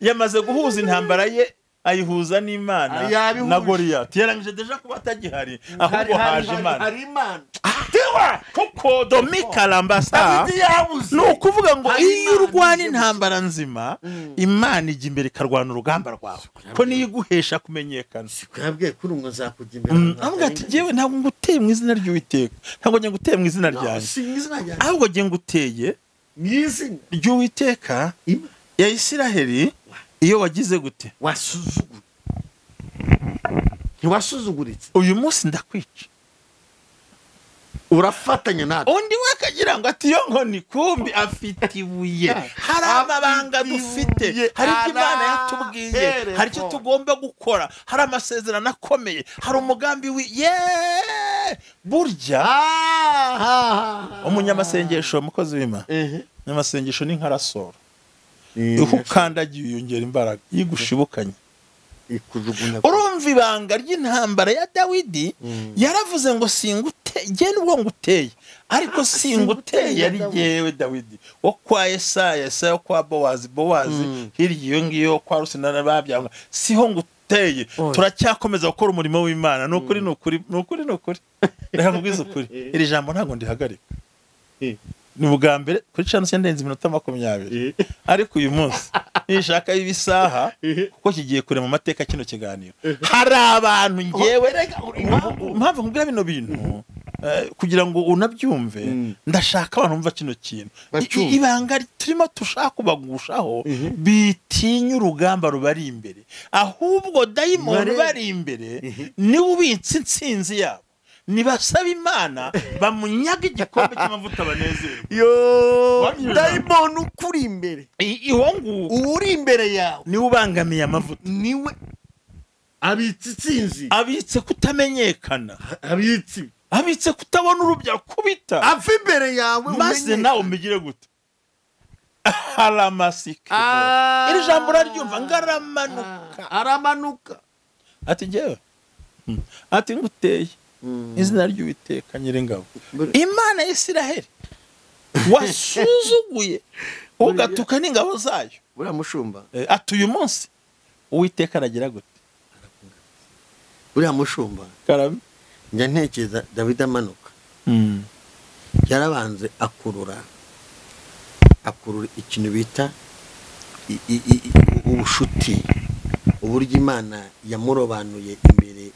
yamaze guhuza intambara ye ayihuza n'Imana na Goliyati. Yarangije deja kuba atagihari, ahubwo haje Imana. Tewa kuko domika lambasa, ni ukuvuga ngo iyo urwana intambara nzima Imana ijya imbere ikarwana urugamba rwawe, ko niyo iguhesha kumenyekana. Yabwiye kuri ngo nzakujya imbere, avuga ati jyewe ntabwo nguteye mu izina ry'Uwiteka, ntabwo njye nguteye mu izina ryanjye, ahubwo njye nguteye mu izina ry'Uwiteka ya Isiraheli iyo wagize gute wasuzuguye. Ntiwasuzuguritse, uyu munsi ndakwica, urafatanya natwe. Undi we akagira ngo ati yo nkoni kumbi afite ibuye. Hari amabanga dufite, hari ibyo Imana yatubwiye, hari icyo tugomba gukora, hari amasezerano akomeye, hari umugambi wi burya umunyamasengesho, umukozi w'Imana, umunyamasengesho ni nka rasoro, uko ukandagiye yongera imbaraga yigushibukanye. Urumva ibanga ry'intambara ya Dawidi, yaravuze ngo singuteye nubwo nguteye, ariko singuteye ari jyewe Dawidi wo kwa Yesaya, Yesaya wo kwa Bowazi, Bowazi hirya iyo ngiyo kwa Rusi n'ababyanga, siho nguteye. Turacyakomeza gukora umurimo w'Imana. Ni ukuri, ni ukuri, ni ukuri, ni ukuri. Reka nkubwize ukuri, iri jambo ntabwo ndihagarika. Ni ubwa mbere kuri channel ndenze iminota 20, ariko uyu munsi nishaka ibisaha kuko kigiye kure mu mateka kino kiganiro. Hari abantu ngewe impamvu nkubwira bino bintu kugira ngo unabyumve, ndashaka abantu bumva kino kintu. Ibanga turimo tushaka kubagushaho, bitinya urugamba rubari imbere, ahubwo dayimoni bari imbere niwe ubitse intsinzi yabo. Nibasaba Imana bamunyaga igikombe cy'amavuta banezerwe. Yo dayimoni ukuri imbere, iwo nguwo uri imbere yawe niwe ubangamiye amavuta, niwe abitse intsinzi, abitse kutamenyekana, abitse kutabona urubyaro, kubita ava imbere yawe, maze nawe umigire gute aramasike. Iri jambo uraryumva ngo aramanuka, aramanuka ati njyewe ati nguteye izina ry'Uwiteka Nyiringabo, Imana ya Isiraheli wasuzuguye ugatuka n'ingabo zayo. Buriya mushumba ati uyu munsi Uwiteka aragira gute? Buriya mushumba njya ntekereza Dawidi amanuka yarabanze akurura ikintu bita ubushuti, uburyo Imana yamurobanuye imbere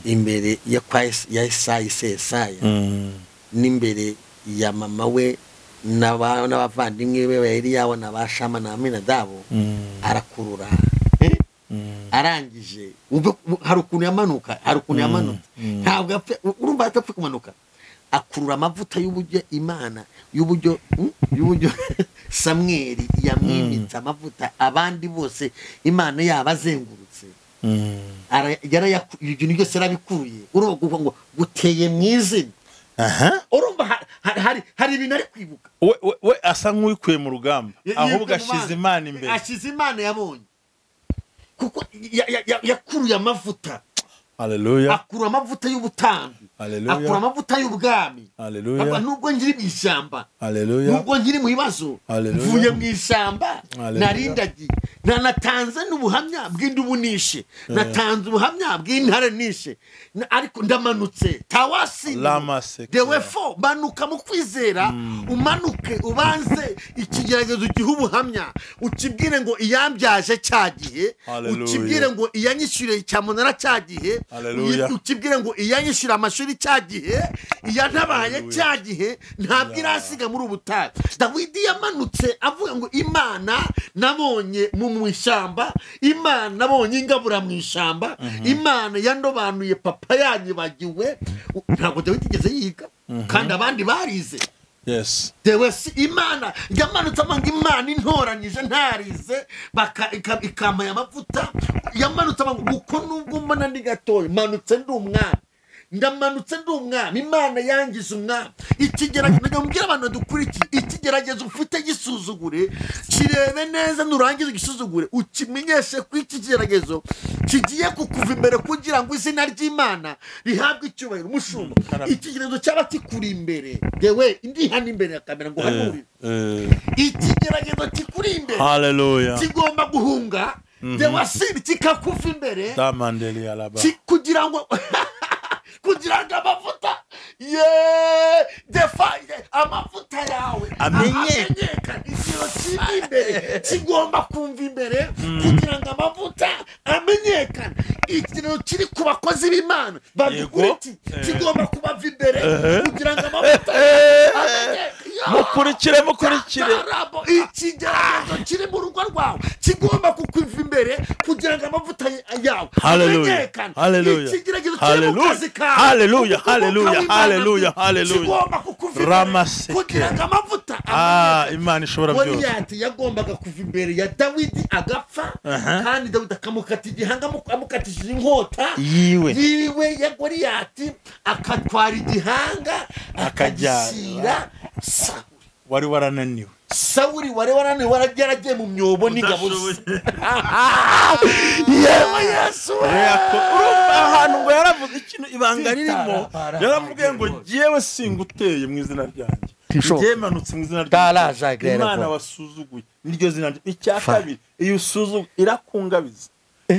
imbere ya ya Yesaya n'imbere ya mama we n'abavandimwe be ba Eliyahu na ba Shama na Aminadabu, arakurura arangije. Hari ukuntu yamanuka, hari ukuntu yamanutse, ntabwo urumva atapfa kumanuka, akurura amavuta y'uburyo Imana y'uburyo Samweli yamwimitse amavuta, abandi bose Imana yabazengurutse, ibintu byose yarabikuye. Urumva ngo guteye mu izina, urumva Hari ibintu ari kwibuka. We asa nk'uwikuye mu rugamba, ahubwo ashize Imana imbere. Ashize Imana yabonye. Kuko yakuruye amavuta. Haleluya. Akura amavuta y'ubutambyi. Haleluya. Akura amavuta y'ubwami. Haleluya. Nubwo nkiri mu ishyamba. Haleluya. Nubwo nkiri mu bibazo. Mvuye mu ishyamba narindagiye. Natanze n'ubuhamya bw'indubu nishe. Natanze ubuhamya bw'intare nishe. Ariko ndamanutse. Tawasi. Dewefo manuka mu kwizera, umanuke ubanze ikigeragezo gihe ubuhamya. Ukibwire ngo iyambyaje cyagihe, ukibwire ngo iyanyishyuriye cyamunara cyagihe, ukibwire ngo iyanyishyura amashuri cyagihe, iyantabaye cyagihe, ntabwo irasiga muri ubutayu. Dawidi yamanutse avuga ngo Imana nabonye mu ishyamba, Imana nabonye ingabura mu ishyamba, Imana yandobanuye papa yanyibagiwe. Ntabwo Dawidi yigeze yiga kandi abandi barize. Yes. Dewe si Imana yamanutse amanga Imana intoranyije ntarize ikampa amavuta. Yamanutse amanga uko nubwo mbona ndi gatoya, manutse ndi umwami. Ndamanutse ndi umwami, Imana yangize umwami. Ikigeragezo mbwira abantu dukurikiye, ikigeragezo ufite gisuzugure, kirebe neza nurangiza igisuzugure, ukimenyeshe ko ikigeragezo kigiye kukuva imbere kugira ngo izina ry'Imana rihabwe icyubahiro. Umushumba, ikigeragezo cyaba kikuri imbere, dewe ndi hano imbere ya kamera ngo hanurire. Ikigeragezo kikuri imbere, haleluya, kigomba guhunga, dewe si kikakuva imbere kugira ngo kugira ngo amavuta amavuta yawe amenyekane. Ikiro kiri imbere kigomba kumva imbere kugira ngo amavuta amenyekane. Ikiro kiri ku bakozi b'Imana badukurikiye kigomba kubava imbere kugira ngo amavuta amenyekane. Mukurikire, mukurikire. Ikigeragezo kiri mu rugo rwawe kigomba kukuva imbere kugira ngo amavuta yawe amenyekane. Ikigeragezo kiri mu kazi kawe, haleluya, haleluya, haleluya, haleluya, kigomba kukuva imbere kugira ngo amavuta amenyekane. Imana ishobora byose. Goliyati yagombaga kuva imbere ya Dawidi agapfa, kandi Dawidi akamukata igihanga, amukatishije inkota yiwe ya Goliyati, akatwara igihanga akagishyira Sawuli. Wari warananiwe. Sawuli wari warananiwe, yaragiye mu myobo n'ingabo ze. Yewe Yesu we! Ahantu ngo yaravuze ikintu ibanga ririmo, yaramubwiye ngo jyewe singuteye mu izina ryanjye, njye manutse mu izina ryanjye, Imana wasuzuguye niryo zina ryanjye. Icya kabiri, iyo usuzuguye irakungabiza.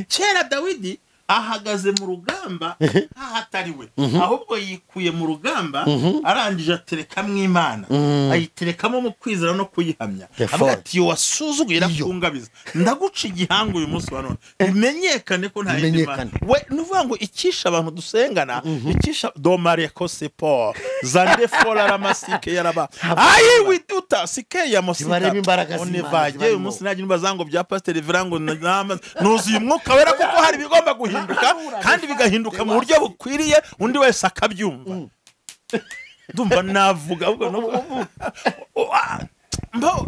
Kera Dawidi ahagaze mu rugamba nkahatari we, ahubwo yikuye mu rugamba arangije aterekamo Imana, ayiterekamo mu kwizera no kuyihamya. Avuga ati yo wasuzuguye irakungabiza, ndaguca igihanga uyu munsi wa none, bimenyekane ko nta yindi Mana. We nuvuga ngo ikisha abantu dusengana, ikisha domare ko sepor zande fola ramasike yaraba ayi widuta sike ya mosika onevaje. Uyu munsi naje nibazango bya Pastor Verango nuzuye umwuka wera, kuko hari bigomba guhinduka kandi bigahinduka mu buryo bukwiriye, undi wese akabyumva. Ndumva navuga ahubwo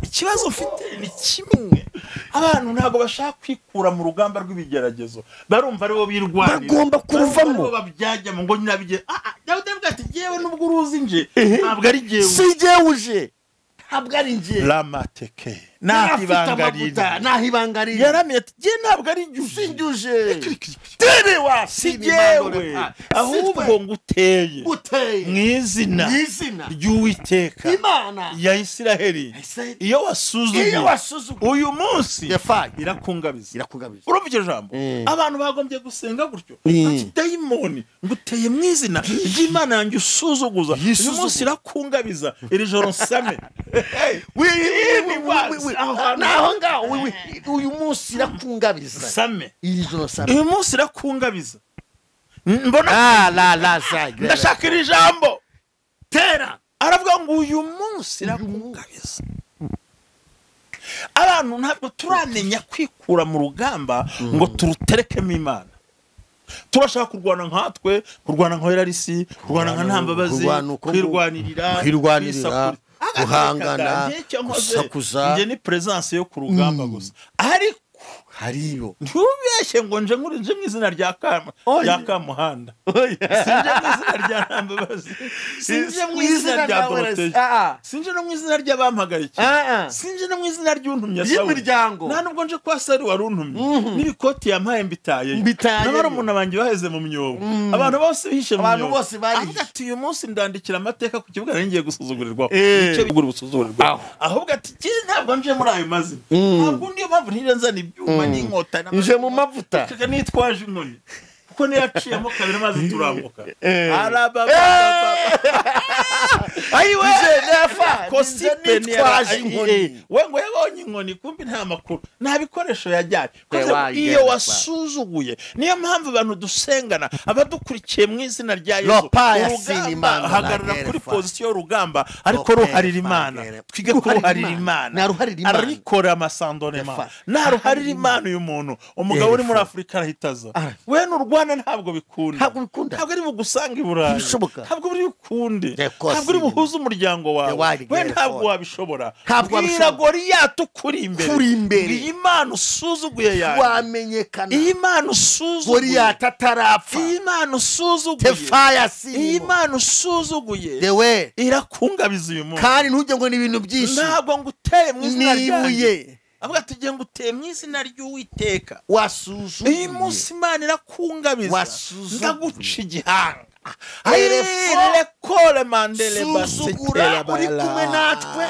ikibazo mfite ni kimwe, abantu ntabwo bashaka kwikura mu rugamba rw'ibigeragezo, barumva aribo birwanira, bagomba kuruvamo, babyajyamo ngo nyirabige. Dawidi avuga ati jyewe nubwo uruzi nje ntabwo ari jyewe, si jyewe uje, ntabwo ari njye. Ramateke naho ibanga riri, yaramenye ati jye ntabwo ari njye, terewa si jyewe, ahubwo nguteye mu izina ry'Uwiteka Imana ya Isiraheli. Iyo wasuzuguye uyu munsi irakungabiza. Urumva iryo jambo? Abantu bagombye gusenga gutyo, ati dayimoni nguteye mu izina ry'Imana yanjye usuzuguza, uyu munsi irakungabiza, iri joro nsame. Naho ngaho uyu munsi irakungabiza, same, iri joro same, uyu munsi irakungabiza. Mbona ndashaka iri jambo tera, aravuga ngo uyu munsi irakungabiza. Abantu ntabwo turamenya kwikura mu rugamba ngo turuterekemo Imana. Turashaka kurwana nkatwe, kurwana nka Herarisi, kurwana nka Ntambabazi, kwirwanirira, guhangana, gusakuza. Njye ni presence yo ku rugamba gusa. Ariko Hariyo. Ntubeshye ngo nje nje mu izina rya Kamuhanda. Sinje mu izina rya Ntambabazi. Sinje mu izina rya Dorothée. Sinje no mu izina ry'abampagarikiye. Sinje no mu izina ry'untumye Sawuli. Nta nubwo nje kwa Sawuli wari untumye. N'ibikoti yampaye mbitaye. N'abarumuna banjye baheze mu myobo. Abantu bose bihishe mu myobo. Abantu bose bari. Avuga ati uyu munsi ndandikira amateka ku kibuga ngiye gusuzugurirwaho. Nicyo bigura ubusuzugurirwa. Ahubwo ati ntabwo nje muri ayo mazina. Ntabwo niyo mpamvu ntirenza n'ibyuma n'inkota nje mu mavuta. Nitwaje inkoni. Kuko niyaciyemo kabiri maze turambuka. Araba ayiwe nje nitwaje inkoni. We ngo yabonye inkoni kumbi nta makuru nta bikoresho yajyanye. Iyo wasuzuguye niyo mpamvu abantu dusengana abadukurikiye mu izina rya Yesu hagarara kuri position y'urugamba ariko ruharira Imana. Twige kuruharira Imana. Arikora amasandonema. Naruharira Imana uyu muntu umugabo uri muri Afrika arahitaza. We n'urwana ntabwo bikunda. Ntabwo ari bugusanga i Burayi. Ntabwo buri bukunde. Ntabwo uri buhuze umuryango wawe. We ntabwo wabishobora. Bwira Goliyati ukuri imbere. Iyi Imana usuzuguye yawe. Wamenyekana. Iyi Imana usuzuguye. Goliyati atarapfa. Iyi Imana usuzuguye. Iyi Imana usuzuguye. Irakungabiza uyu muntu. Kandi ntujye ngo ni ibintu byinshi. Ntabwo nguteye mu izina ryanjye. Avuga ati ngiye nguteye mu izina ry'Uwiteka. Wasuzuguye. Iyi munsi Imana irakungabiza. Ndaguca igihanga. Suzugura uri kumwe natwe.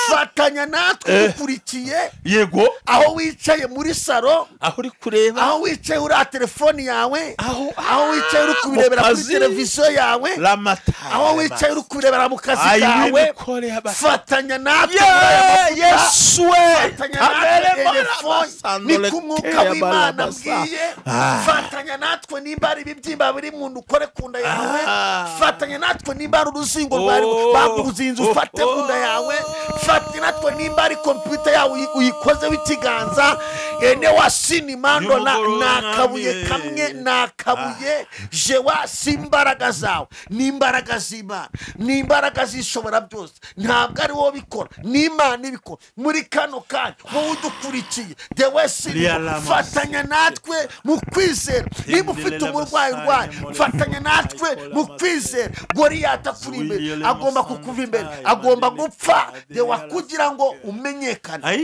Fatanya natwe ukurikiye. Yego. Aho wicaye muri saro, aho uri kureba, aho wicaye uri telefoni yawe, aho wicaye uri kubirebera kuri televiziyo yawe, aho wicaye uri kubirebera mu kazi kawe. Fatanya natwe. Yesu we. Fatanya natwe telefoni ni kumwuka w'Imana mbwiye. Fatanya natwe nimba ari ibibyimba biri mu nda ukore ku nda yawe. Fatanya natwe nimba ari uruzingo rwari bakuruzinze ufate ku nda yawe. Fatanya natwe nimba ari computer yawe uyikoze w'ikiganza ene wasini mando na kabuye kamwe na kabuye jewa simbaraga zawe nimbaraga z'Imana nimbaraga zishobora byose ntabwo ari wowe bikora n'Imana ibikora muri kano kanya wowe udukurikiye the wesini fatanya natwe mu kwizera niba ufite umurwayi urwaye fatanya natwe mu kwizera Goliyati akuri imbere agomba kukuva imbere agomba gupfa dewa kugira ngo umenyekane.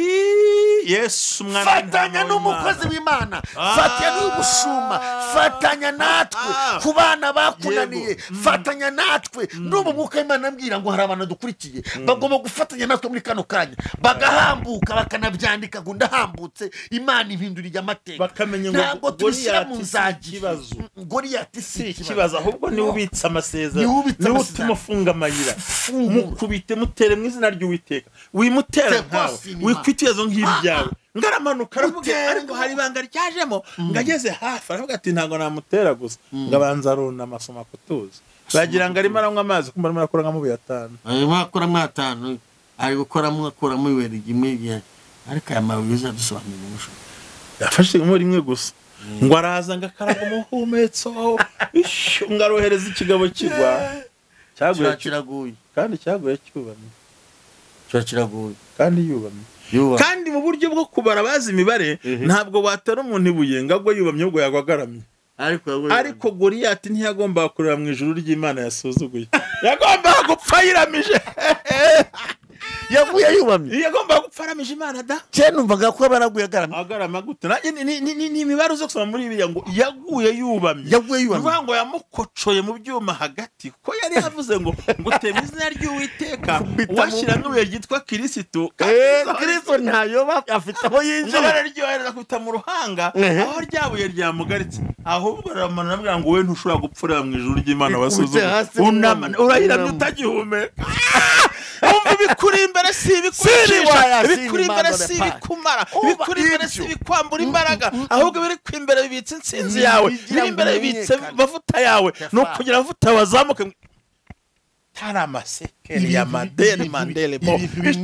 Yesu mwana fatanya n'umukozi w'Imana, fatanya n'umushumba, fatanya natwe ku bana bakunaniye, fatanya natwe n'ubu mwuka w'Imana ambwira ngo hari abantu dukurikiye bagomba gufatanya natwe muri kano kanya bagahambuka bakanabyandika ngo ndahambutse Imana impindurira amateka. Bakamenya ngo Goliyati si ikibazo. Goliyati si ikibazo ahubwo niwe ubitsa amasezerano, niwe utuma ufunga amayira. Mukubite mutere mu izina ry'Uwiteka. Wimutera nkawe wikwitiyezo nk'ibyawe. Ngaramanuka aravuga ariko hari ibanga ryajemo ngageze hafi aravuga ati ntago namutera gusa ngabanza aruna amasoma kutuza bagira ngo arimo aranywa amazi kumba arimo arakora nka atanu arimo akora mu atanu ari gukora mu akora mu iwe rimwe ariko aya mabuye azadusobanurira umusho yafashe mu rimwe gusa ngo araza ngakaraga umuhumetso ngarohereza ikigabo kigwa cyaguye kiraguye kandi cyaguye cyubamye kiraguye kandi yubamye kandi mu buryo bwo kubara bazi imibare ntabwo watera umuntu ibuye ngo agwe yubamye ubwo yagwagaramye. Ariko Goliyati ntiyagombaga kureba mu ijuru ry'Imana yasuzuguye. Yagombaga gupfa yiramije. Yaguye yubamye. Yagombaga gupfa aramije Imana da. Cye numvaga ko baraguye agaramye. Agarama gute? Ni imibare uzo kusoma muri Bibiliya ngo yaguye yubamye. Yaguye yubamye. Uvuga ngo yamukocoye mu byuma hagati kuko yari yavuze ngo ngutema izina ry'Uwiteka washyira n'ubuye ryitwa Kristo. Kristo ntayoba afite aho yinjira. Bararyohereza kubita mu ruhanga aho ryabuye ryamugaritse. Ahubwo aramanura amubwira ngo we ntushobora gupfura mu ijuru ry'Imana wasuzuguye. Urahiramye utagihumeka. Umva ibikuri imbere si ibikwicisha, ibikuri imbere si ibikumara, ibikuri imbere si ibikwambura imbaraga, ahubwo biri imbere bibitse intsinzi yawe, biri imbere bibitse amavuta yawe, no kugira amavuta wazamuke. Taramasekeri ya Mandela Mandela bo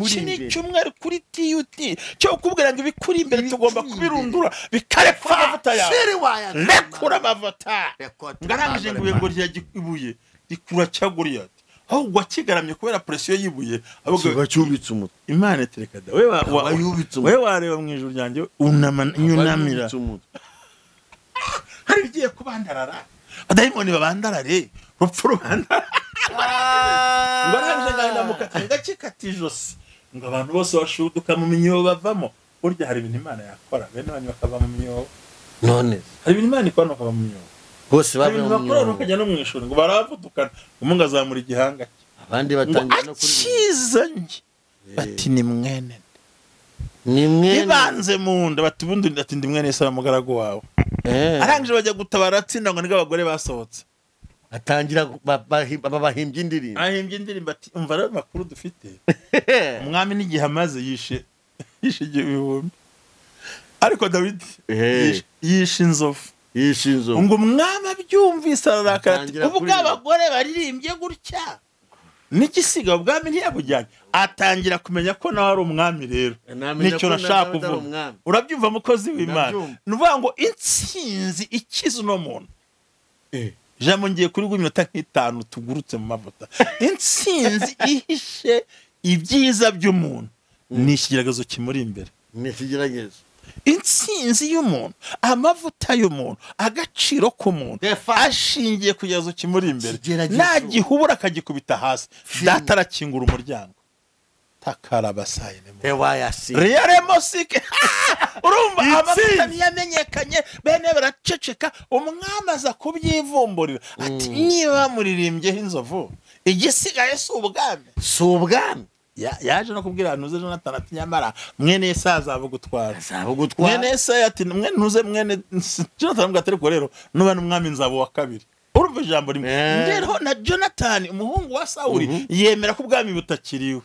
iki ni icyumweru kuri TUT cyo kubwira ngo ibikuri imbere tugomba kubirundura bikarekura amavuta yawe, rekura amavuta. Ngarangije ngo ibuye rikura cya Goliyati. Ahubwo akigaramye kubera presiyo yibuye ahubwo cyubitse umutwe. Imana itereka da wewe wareba mu ijuru ryanjye unyunamira. Hari bigiye kubandarara. Abadayimoni babandarare, rupfu rubandara. Ngo arangije ngahindamuka ngakikata ijosi. Ngo abantu bose bashuduka mu minyobo bavamo. Burya hari ibintu Imana yakora bene banyu bakava mu myobo. None hari ibintu Imana ikora bakava mu myobo. Bose bave mu myobo. Bakajya no mu ishuri ngo baravudukana, umwe azamura igihanga cye, abandi batangira no kuri kizanye bati ni mwene. Ni mwene. Ibanze mu nda bati ubundi ati ndi mwene Sara mugaragu wawe. Arangije bajya gutabara atsinda ngo nibwo abagore basohotse. Atangira bahimbye indirimbo. Ahimbye indirimbo ati umva rero makuru dufite. Umwami n'igihe amaze yishe ibihumbi. Ariko Dawidi yishe inzovu. Yishe inzovu. Ngo umwami abyumvise ararakara ati ubu abagore baririmbye gutya. N'igisiga ubwami ntiyabujyanye. Atangira kumenya ko nawe ari umwami rero. Nicyo nashaka kuvuga. Urabyumva mukozi w'Imana. Nuvuga ngo intsinzi ikiza uno muntu. Jambo ngiye kuri iminota nk'itanu tugurutse mu mavuta. Intsinzi ihishe ibyiza by'umuntu ni ikigeragezo kimuri imbere. Ni ikigeragezo. Intsinzi y'umuntu, amavuta y'umuntu, agaciro k'umuntu ashingiye ku kigeragezo kimuri imbere. Nagihubura akagikubita hasi, data arakingura umuryango. Takarabasaye nemo. Reyaremosike. Urumva amavuta ntiyamenyekanye, bene baraceceka, umwami aza kubyivumburira. Ati niba muririmbyeho inzovu, igisigaye si ubwami. Si ubwami. Yaje no kubwira ntuze Jonathan ati nyamara mwene Yesaya azabugutwara. Mwene Yesaya ati mwene ntuze mwene Jonathan aramubwira ati ariko rero nuba n'umwami nzaba wa kabiri. Urumva ijambo rimwe. Rero na Jonathan umuhungu wa Sawuli yemera ko ubwami butakiriwe.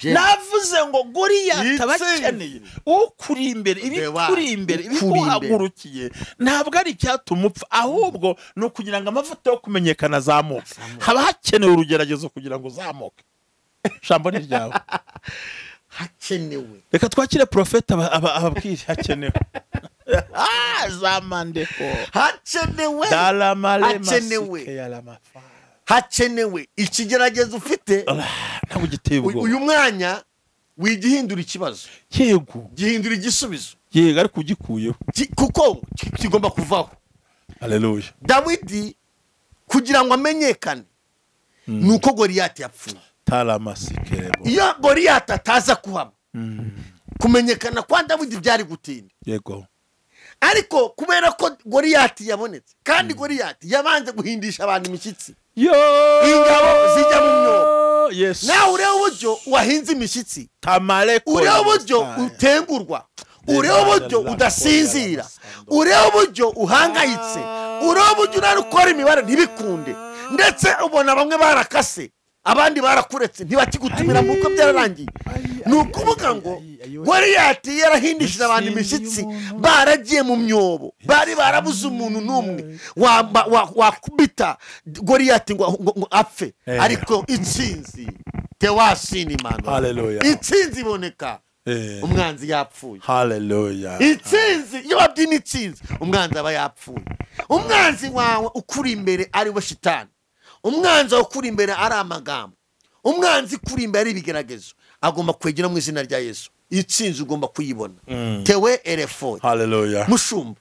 Navuze ngo Goliyati abakeneye ukuri imbere, ibikuri imbere, ibikuhagurukiye ntabwo ari icyatuma upfa, ahubwo ni ukugira ngo amavuta yo kumenyekana azamuke. Haba hakenewe urugeragezo kugira ngo uzamuke. Jambo ni ryawe. Hakenewe. Reka twakire profeta ababwire hakenewe. Zamandeko. Hakenewe. Hakenewe. Hakenewe ikigeragezo ufite. Ntabwo giteye ubwoba. Uyu mwanya wigihindura ikibazo. Yego. Gihindura igisubizo. Yego ariko ugikuyeho. Kuko kigomba kuvaho. Haleluya. Dawidi kugira ngo amenyekane nuko Goliyati yapfuye. Iyo Goliyati ataza kuhaba, kumenyekana kwa Dawidi byari gutinda. Yego. Ariko kubera ko Goliyati yabonetse, kandi Goliyati yabanze guhindisha abantu imishyitsi. Ingabo zijya mu myobo. Nawe ureba uburyo wahinze imishyitsi, ureba uburyo utengurwa, ureba uburyo udasinzira, ureba uburyo uhangayitse, ureba uburyo unarukora imibare ntibikunde, ndetse ubona bamwe barakase, abandi barakuretse ntibakigutumira muko byararangiye. Ni ukuvuga ngo Goliyati yarahindishije abantu imishyitsi, baragiye mu myobo, bari barabuze umuntu n'umwe wakubita Goliyati ngo apfe. Ariko intsinzi tewasinimano. Haleluya. Intsinzi iboneka umwanzi yapfuye. Haleluya. Intsinzi iyo wabyina intsinzi umwanzi aba yapfuye. Umwanzi wawe ukuri imbere ari we shitani. Umwanzi ukuri imbere ari amagambo. Umwanzi kuri imbere ari ibigeragezo. Agomba kwegera mu izina rya Yesu. Itsinzi ugomba kuyibona. Tewe erefo. Haleluya. Mushumba.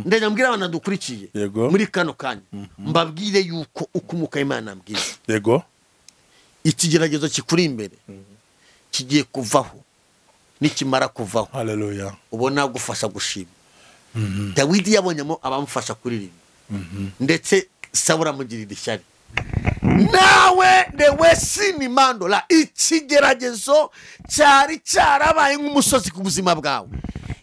Ndajya mbwira abana dukurikiye muri kano kanya. Mbabwire yuko ukumuka Imana ambwiza. Yego. Ikigeragezo kikuri imbere kigiye kuvaho. Nikimara kuvaho. Haleluya. Ubona gufasha gushima. Dawidi yabonyemo abamufasha kuririmba. Ndetse Sawuli amugirira ishyari. Nawe ndewe sinimandola ikigeragezo cyari cyarabaye nk'umusozi ku buzima bwawe.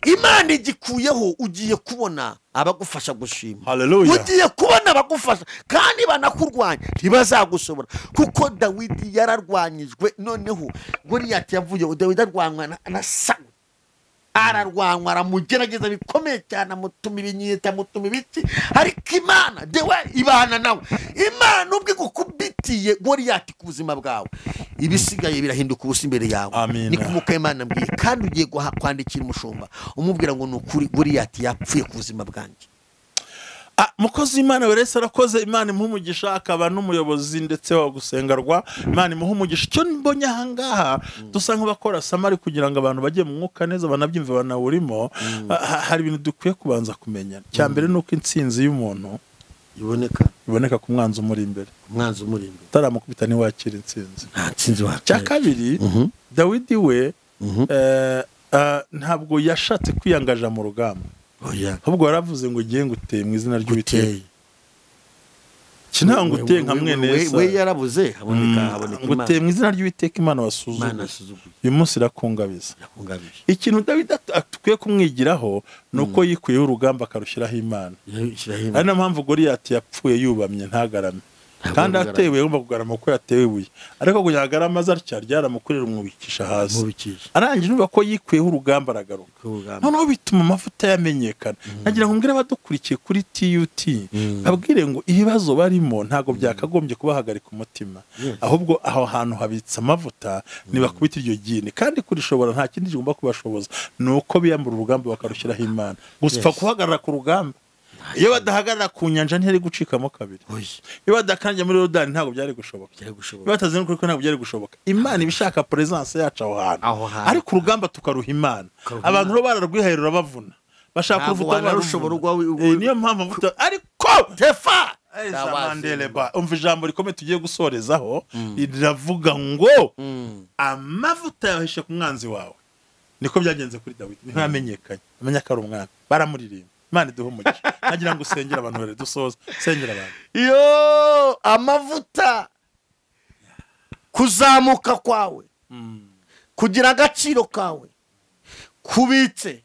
Imana igikuyeho ugiye kubona abagufasha gushima. Haleluya. Ugiye kubona abagufasha kandi banakurwanya ntibazagushobora, kuko Dawidi yararwanyijwe. Noneho Goliyati yavuye, Dawidi arwanywa na Sawuli. Ararwanywa aramugerageza bikomeye cyane, amutuma ibinyita, amutuma ibiki, ariko Imana dewe ibana nawe. Imana ubwe gukubitiye Goliyati ku buzima bwawe, ibisigaye birahinduka ubusa imbere yawe. Ni kumuka Imana mbwiye, kandi ugiye kwandikira umushumba umubwira ngo ni ukuri Goliyati yapfuye ku buzima bwanjye. Mukozi Imana wese arakoze, Imana imuha umugisha, akaba n'umuyobozi ndetse wa gusengarwa, Imana imuha umugisha. Icyo mbonye aha ngaha dusa nk'abakora samari kugira ngo abantu bajye mu mwuka neza banabyumve banawurimo. Hari ibintu dukwiye kubanza kumenya. Cya mbere nuko intsinzi y'umuntu iboneka ku mwanzi umuri imbere. Umwanzi umuri imbere utaramukubita ntiwakira intsinzi. Nta ntsinzi wakira. Cya kabiri, Dawidi we ntabwo yashatse kwiyangaja mu rugamba. Ahubwo yaravuze ngo ngiye nguteye mu izina ry'Uwiteka. Kinango uteye nka mwene Yesu. We yarabuze haboneka nguteye mu izina ry'Uwiteka Imana wasuzuguye. Uyu munsi irakungabiza. Ikintu Dawidi atukwiye kumwigiraho nuko yikuyeho urugamba akarushyiraho Imana. Ari na mpamvu Goliyati yapfuye yubamye ntagarame. Kandi atewe yumva kugarama uko yatewe ibuye. Ariko kugira agarama azarya ryaramukurira umwubikisha hasi. Arangije numva ko yikuyeho urugamba aragaruka. Noneho bituma amavuta yamenyekana. Nagira ngo mbwire abadukurikiye kuri TUT, abwire ngo ibibazo barimo ntago byakagombye kubahagarika umutima. Ahubwo aho hantu habitse amavuta nibakubita iryo gini, kandi kurishobora nta kindi kigomba kubashoboza nuko biyambura urugamba bakarushyiraho Imana. Gusa guhagarara ku rugamba, iyo badahagarara ku nyanja ntiyari gucikamo kabiri. Iyo badakanjye muri Yorodani ntabwo byari gushoboka. Iyo batazenguruka ntabwo byari gushoboka. Imana ibishaka presence yacu aho hantu. Ariko urugamba tukaruha Imana. Abantu ro bararwihaye rurabavuna. Bashaka uruvuta barushobora. Niyo mpamvu mvuta ariko tefa Mandeleba umva ijambo rikomeye tugiye gusorezaho riravuga ngo amavuta yahishe ku mwanzi wawe. Niko byagenze kuri Dawidi. Niho yamenyekanye. Amenya ko ari umwana. Baramuririmba. Imana iduhe umugisha. Nagira ngo usengere abantu bare dusoza. Sengera abantu. Yo amavuta kuzamuka kwawe, kugira agaciro kawe, kubitse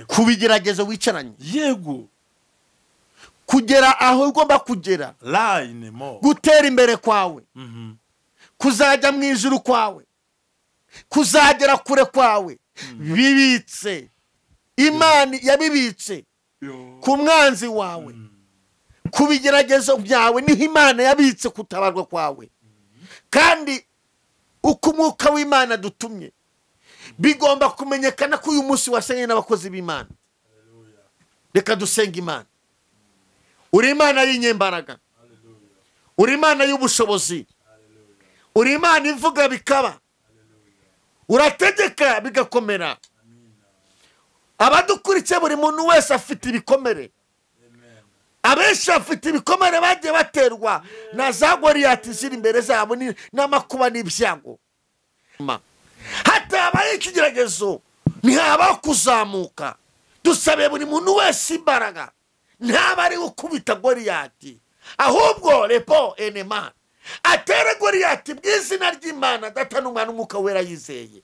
kubigeragezo wicaranye, yego, kugera aho ugomba kugera, line mo, gutera imbere kwawe, kuzajya mu ijuru kwawe, kuzagera kure kwawe, bibitse. Imana yabibitse ku mwanzi wawe, kubigeragezo byawe niho Imana yabitse kutabarwa kwawe. Kandi uko umwuka w'Imana dutumye bigomba kumenyekana ko uyu munsi wasenye n'abakozi b'Imana. Reka dusenga Imana. Uri Imana y'inyembaraga, uri Imana y'ubushobozi, uri Imana ivuga bikaba, urategeka bigakomera. Abadukurikiye buri muntu wese afite ibikomere. Abenshi bafite ibikomere bagiye baterwa na za Goliyati ziri imbere zabo n'amakuba n'ibyago. Hatabaye ikigeragezo ntihabaho kuzamuka. Dusabe buri muntu wese imbaraga, ntaba ari gukubita Goliyati, ahubwo repo enema atere Goliyati mu izina ry'Imana Data n'Umwana n'Umwuka Wera yizeye.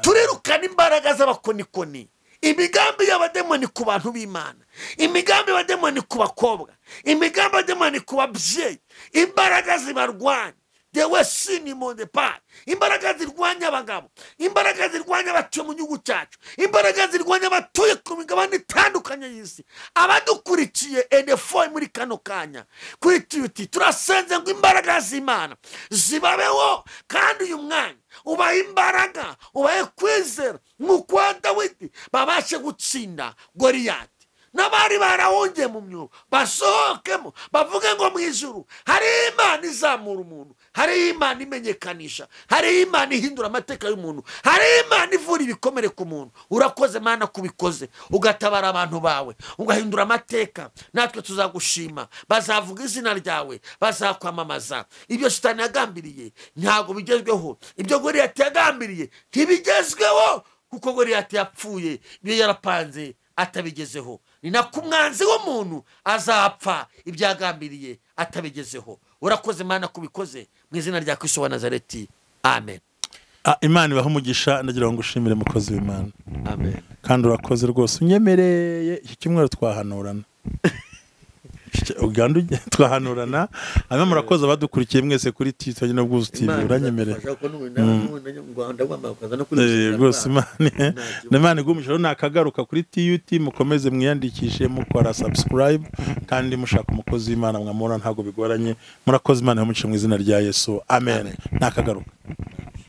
Turirukana imbaraga z'abakonikoni, imigambi y'abademoni ku bantu b'Imana, imigambi y'abademoni ku bakobwa, imigambi y'abademoni ku babyeyi, imbaraga zibarwanya dewe sini monde pa, imbaraga zirwanya abagabo, imbaraga zirwanya abatuye mu gihugu cyacu, imbaraga zirwanya abatuye ku migabane itandukanye y'isi. Abadukurikiye NFO muri kano kanya kuri TUT, turasenze ngo imbaraga z'Imana zibabeho, kandi uyu mwanya ubahe imbaraga, ubahe kwizera nk'uko Dawidi babashe gutsinda Goliyati. N'abari barahungiye mu myobo basohokemo bavuge ngo mu ijuru hari Imana izamura umuntu, hari Imana imenyekanisha, hari Imana ihindura amateka y'umuntu, hari Imana ivura ibikomere ku muntu. Urakoze Mana kubikoze, ugatabara abantu bawe, ugahindura amateka. Natwe tuzagushima, bazavuga izina ryawe, bazakwamamaza. Ibyo Shitani yagambiriye ntabwo bigezweho, ibyo Goliyati yagambiriye ntibigezweho, kuko Goliyati yapfuye ibyo yarapanze atabigezeho. Ni nako umwanzi w'umuntu azapfa ibyagambiriye atabigezeho. Urakoze Mana kubikoze mu izina rya Kristo wa Nazareti, amen. Imana ibahe umugisha. Ndagira ngo ushimire mukozi w'Imana. Amen. Kandi urakoze rwose, unyemereye iki cyumweru twahanurana. Uganda twahanurana. Hanyuma murakoze abadukurikiye mwese kuri TUT na Bwuzu TV, uranyemereye rwose. Imana igumisha nakagaruka kuri TUT, mukomeze mwiyandikishe mukora subscribe, kandi mushaka umukozi w'Imana mwamubona ntago bigoranye. Murakoze, Imana ibahe umugisha mu izina rya Yesu, amen. Nakagaruka.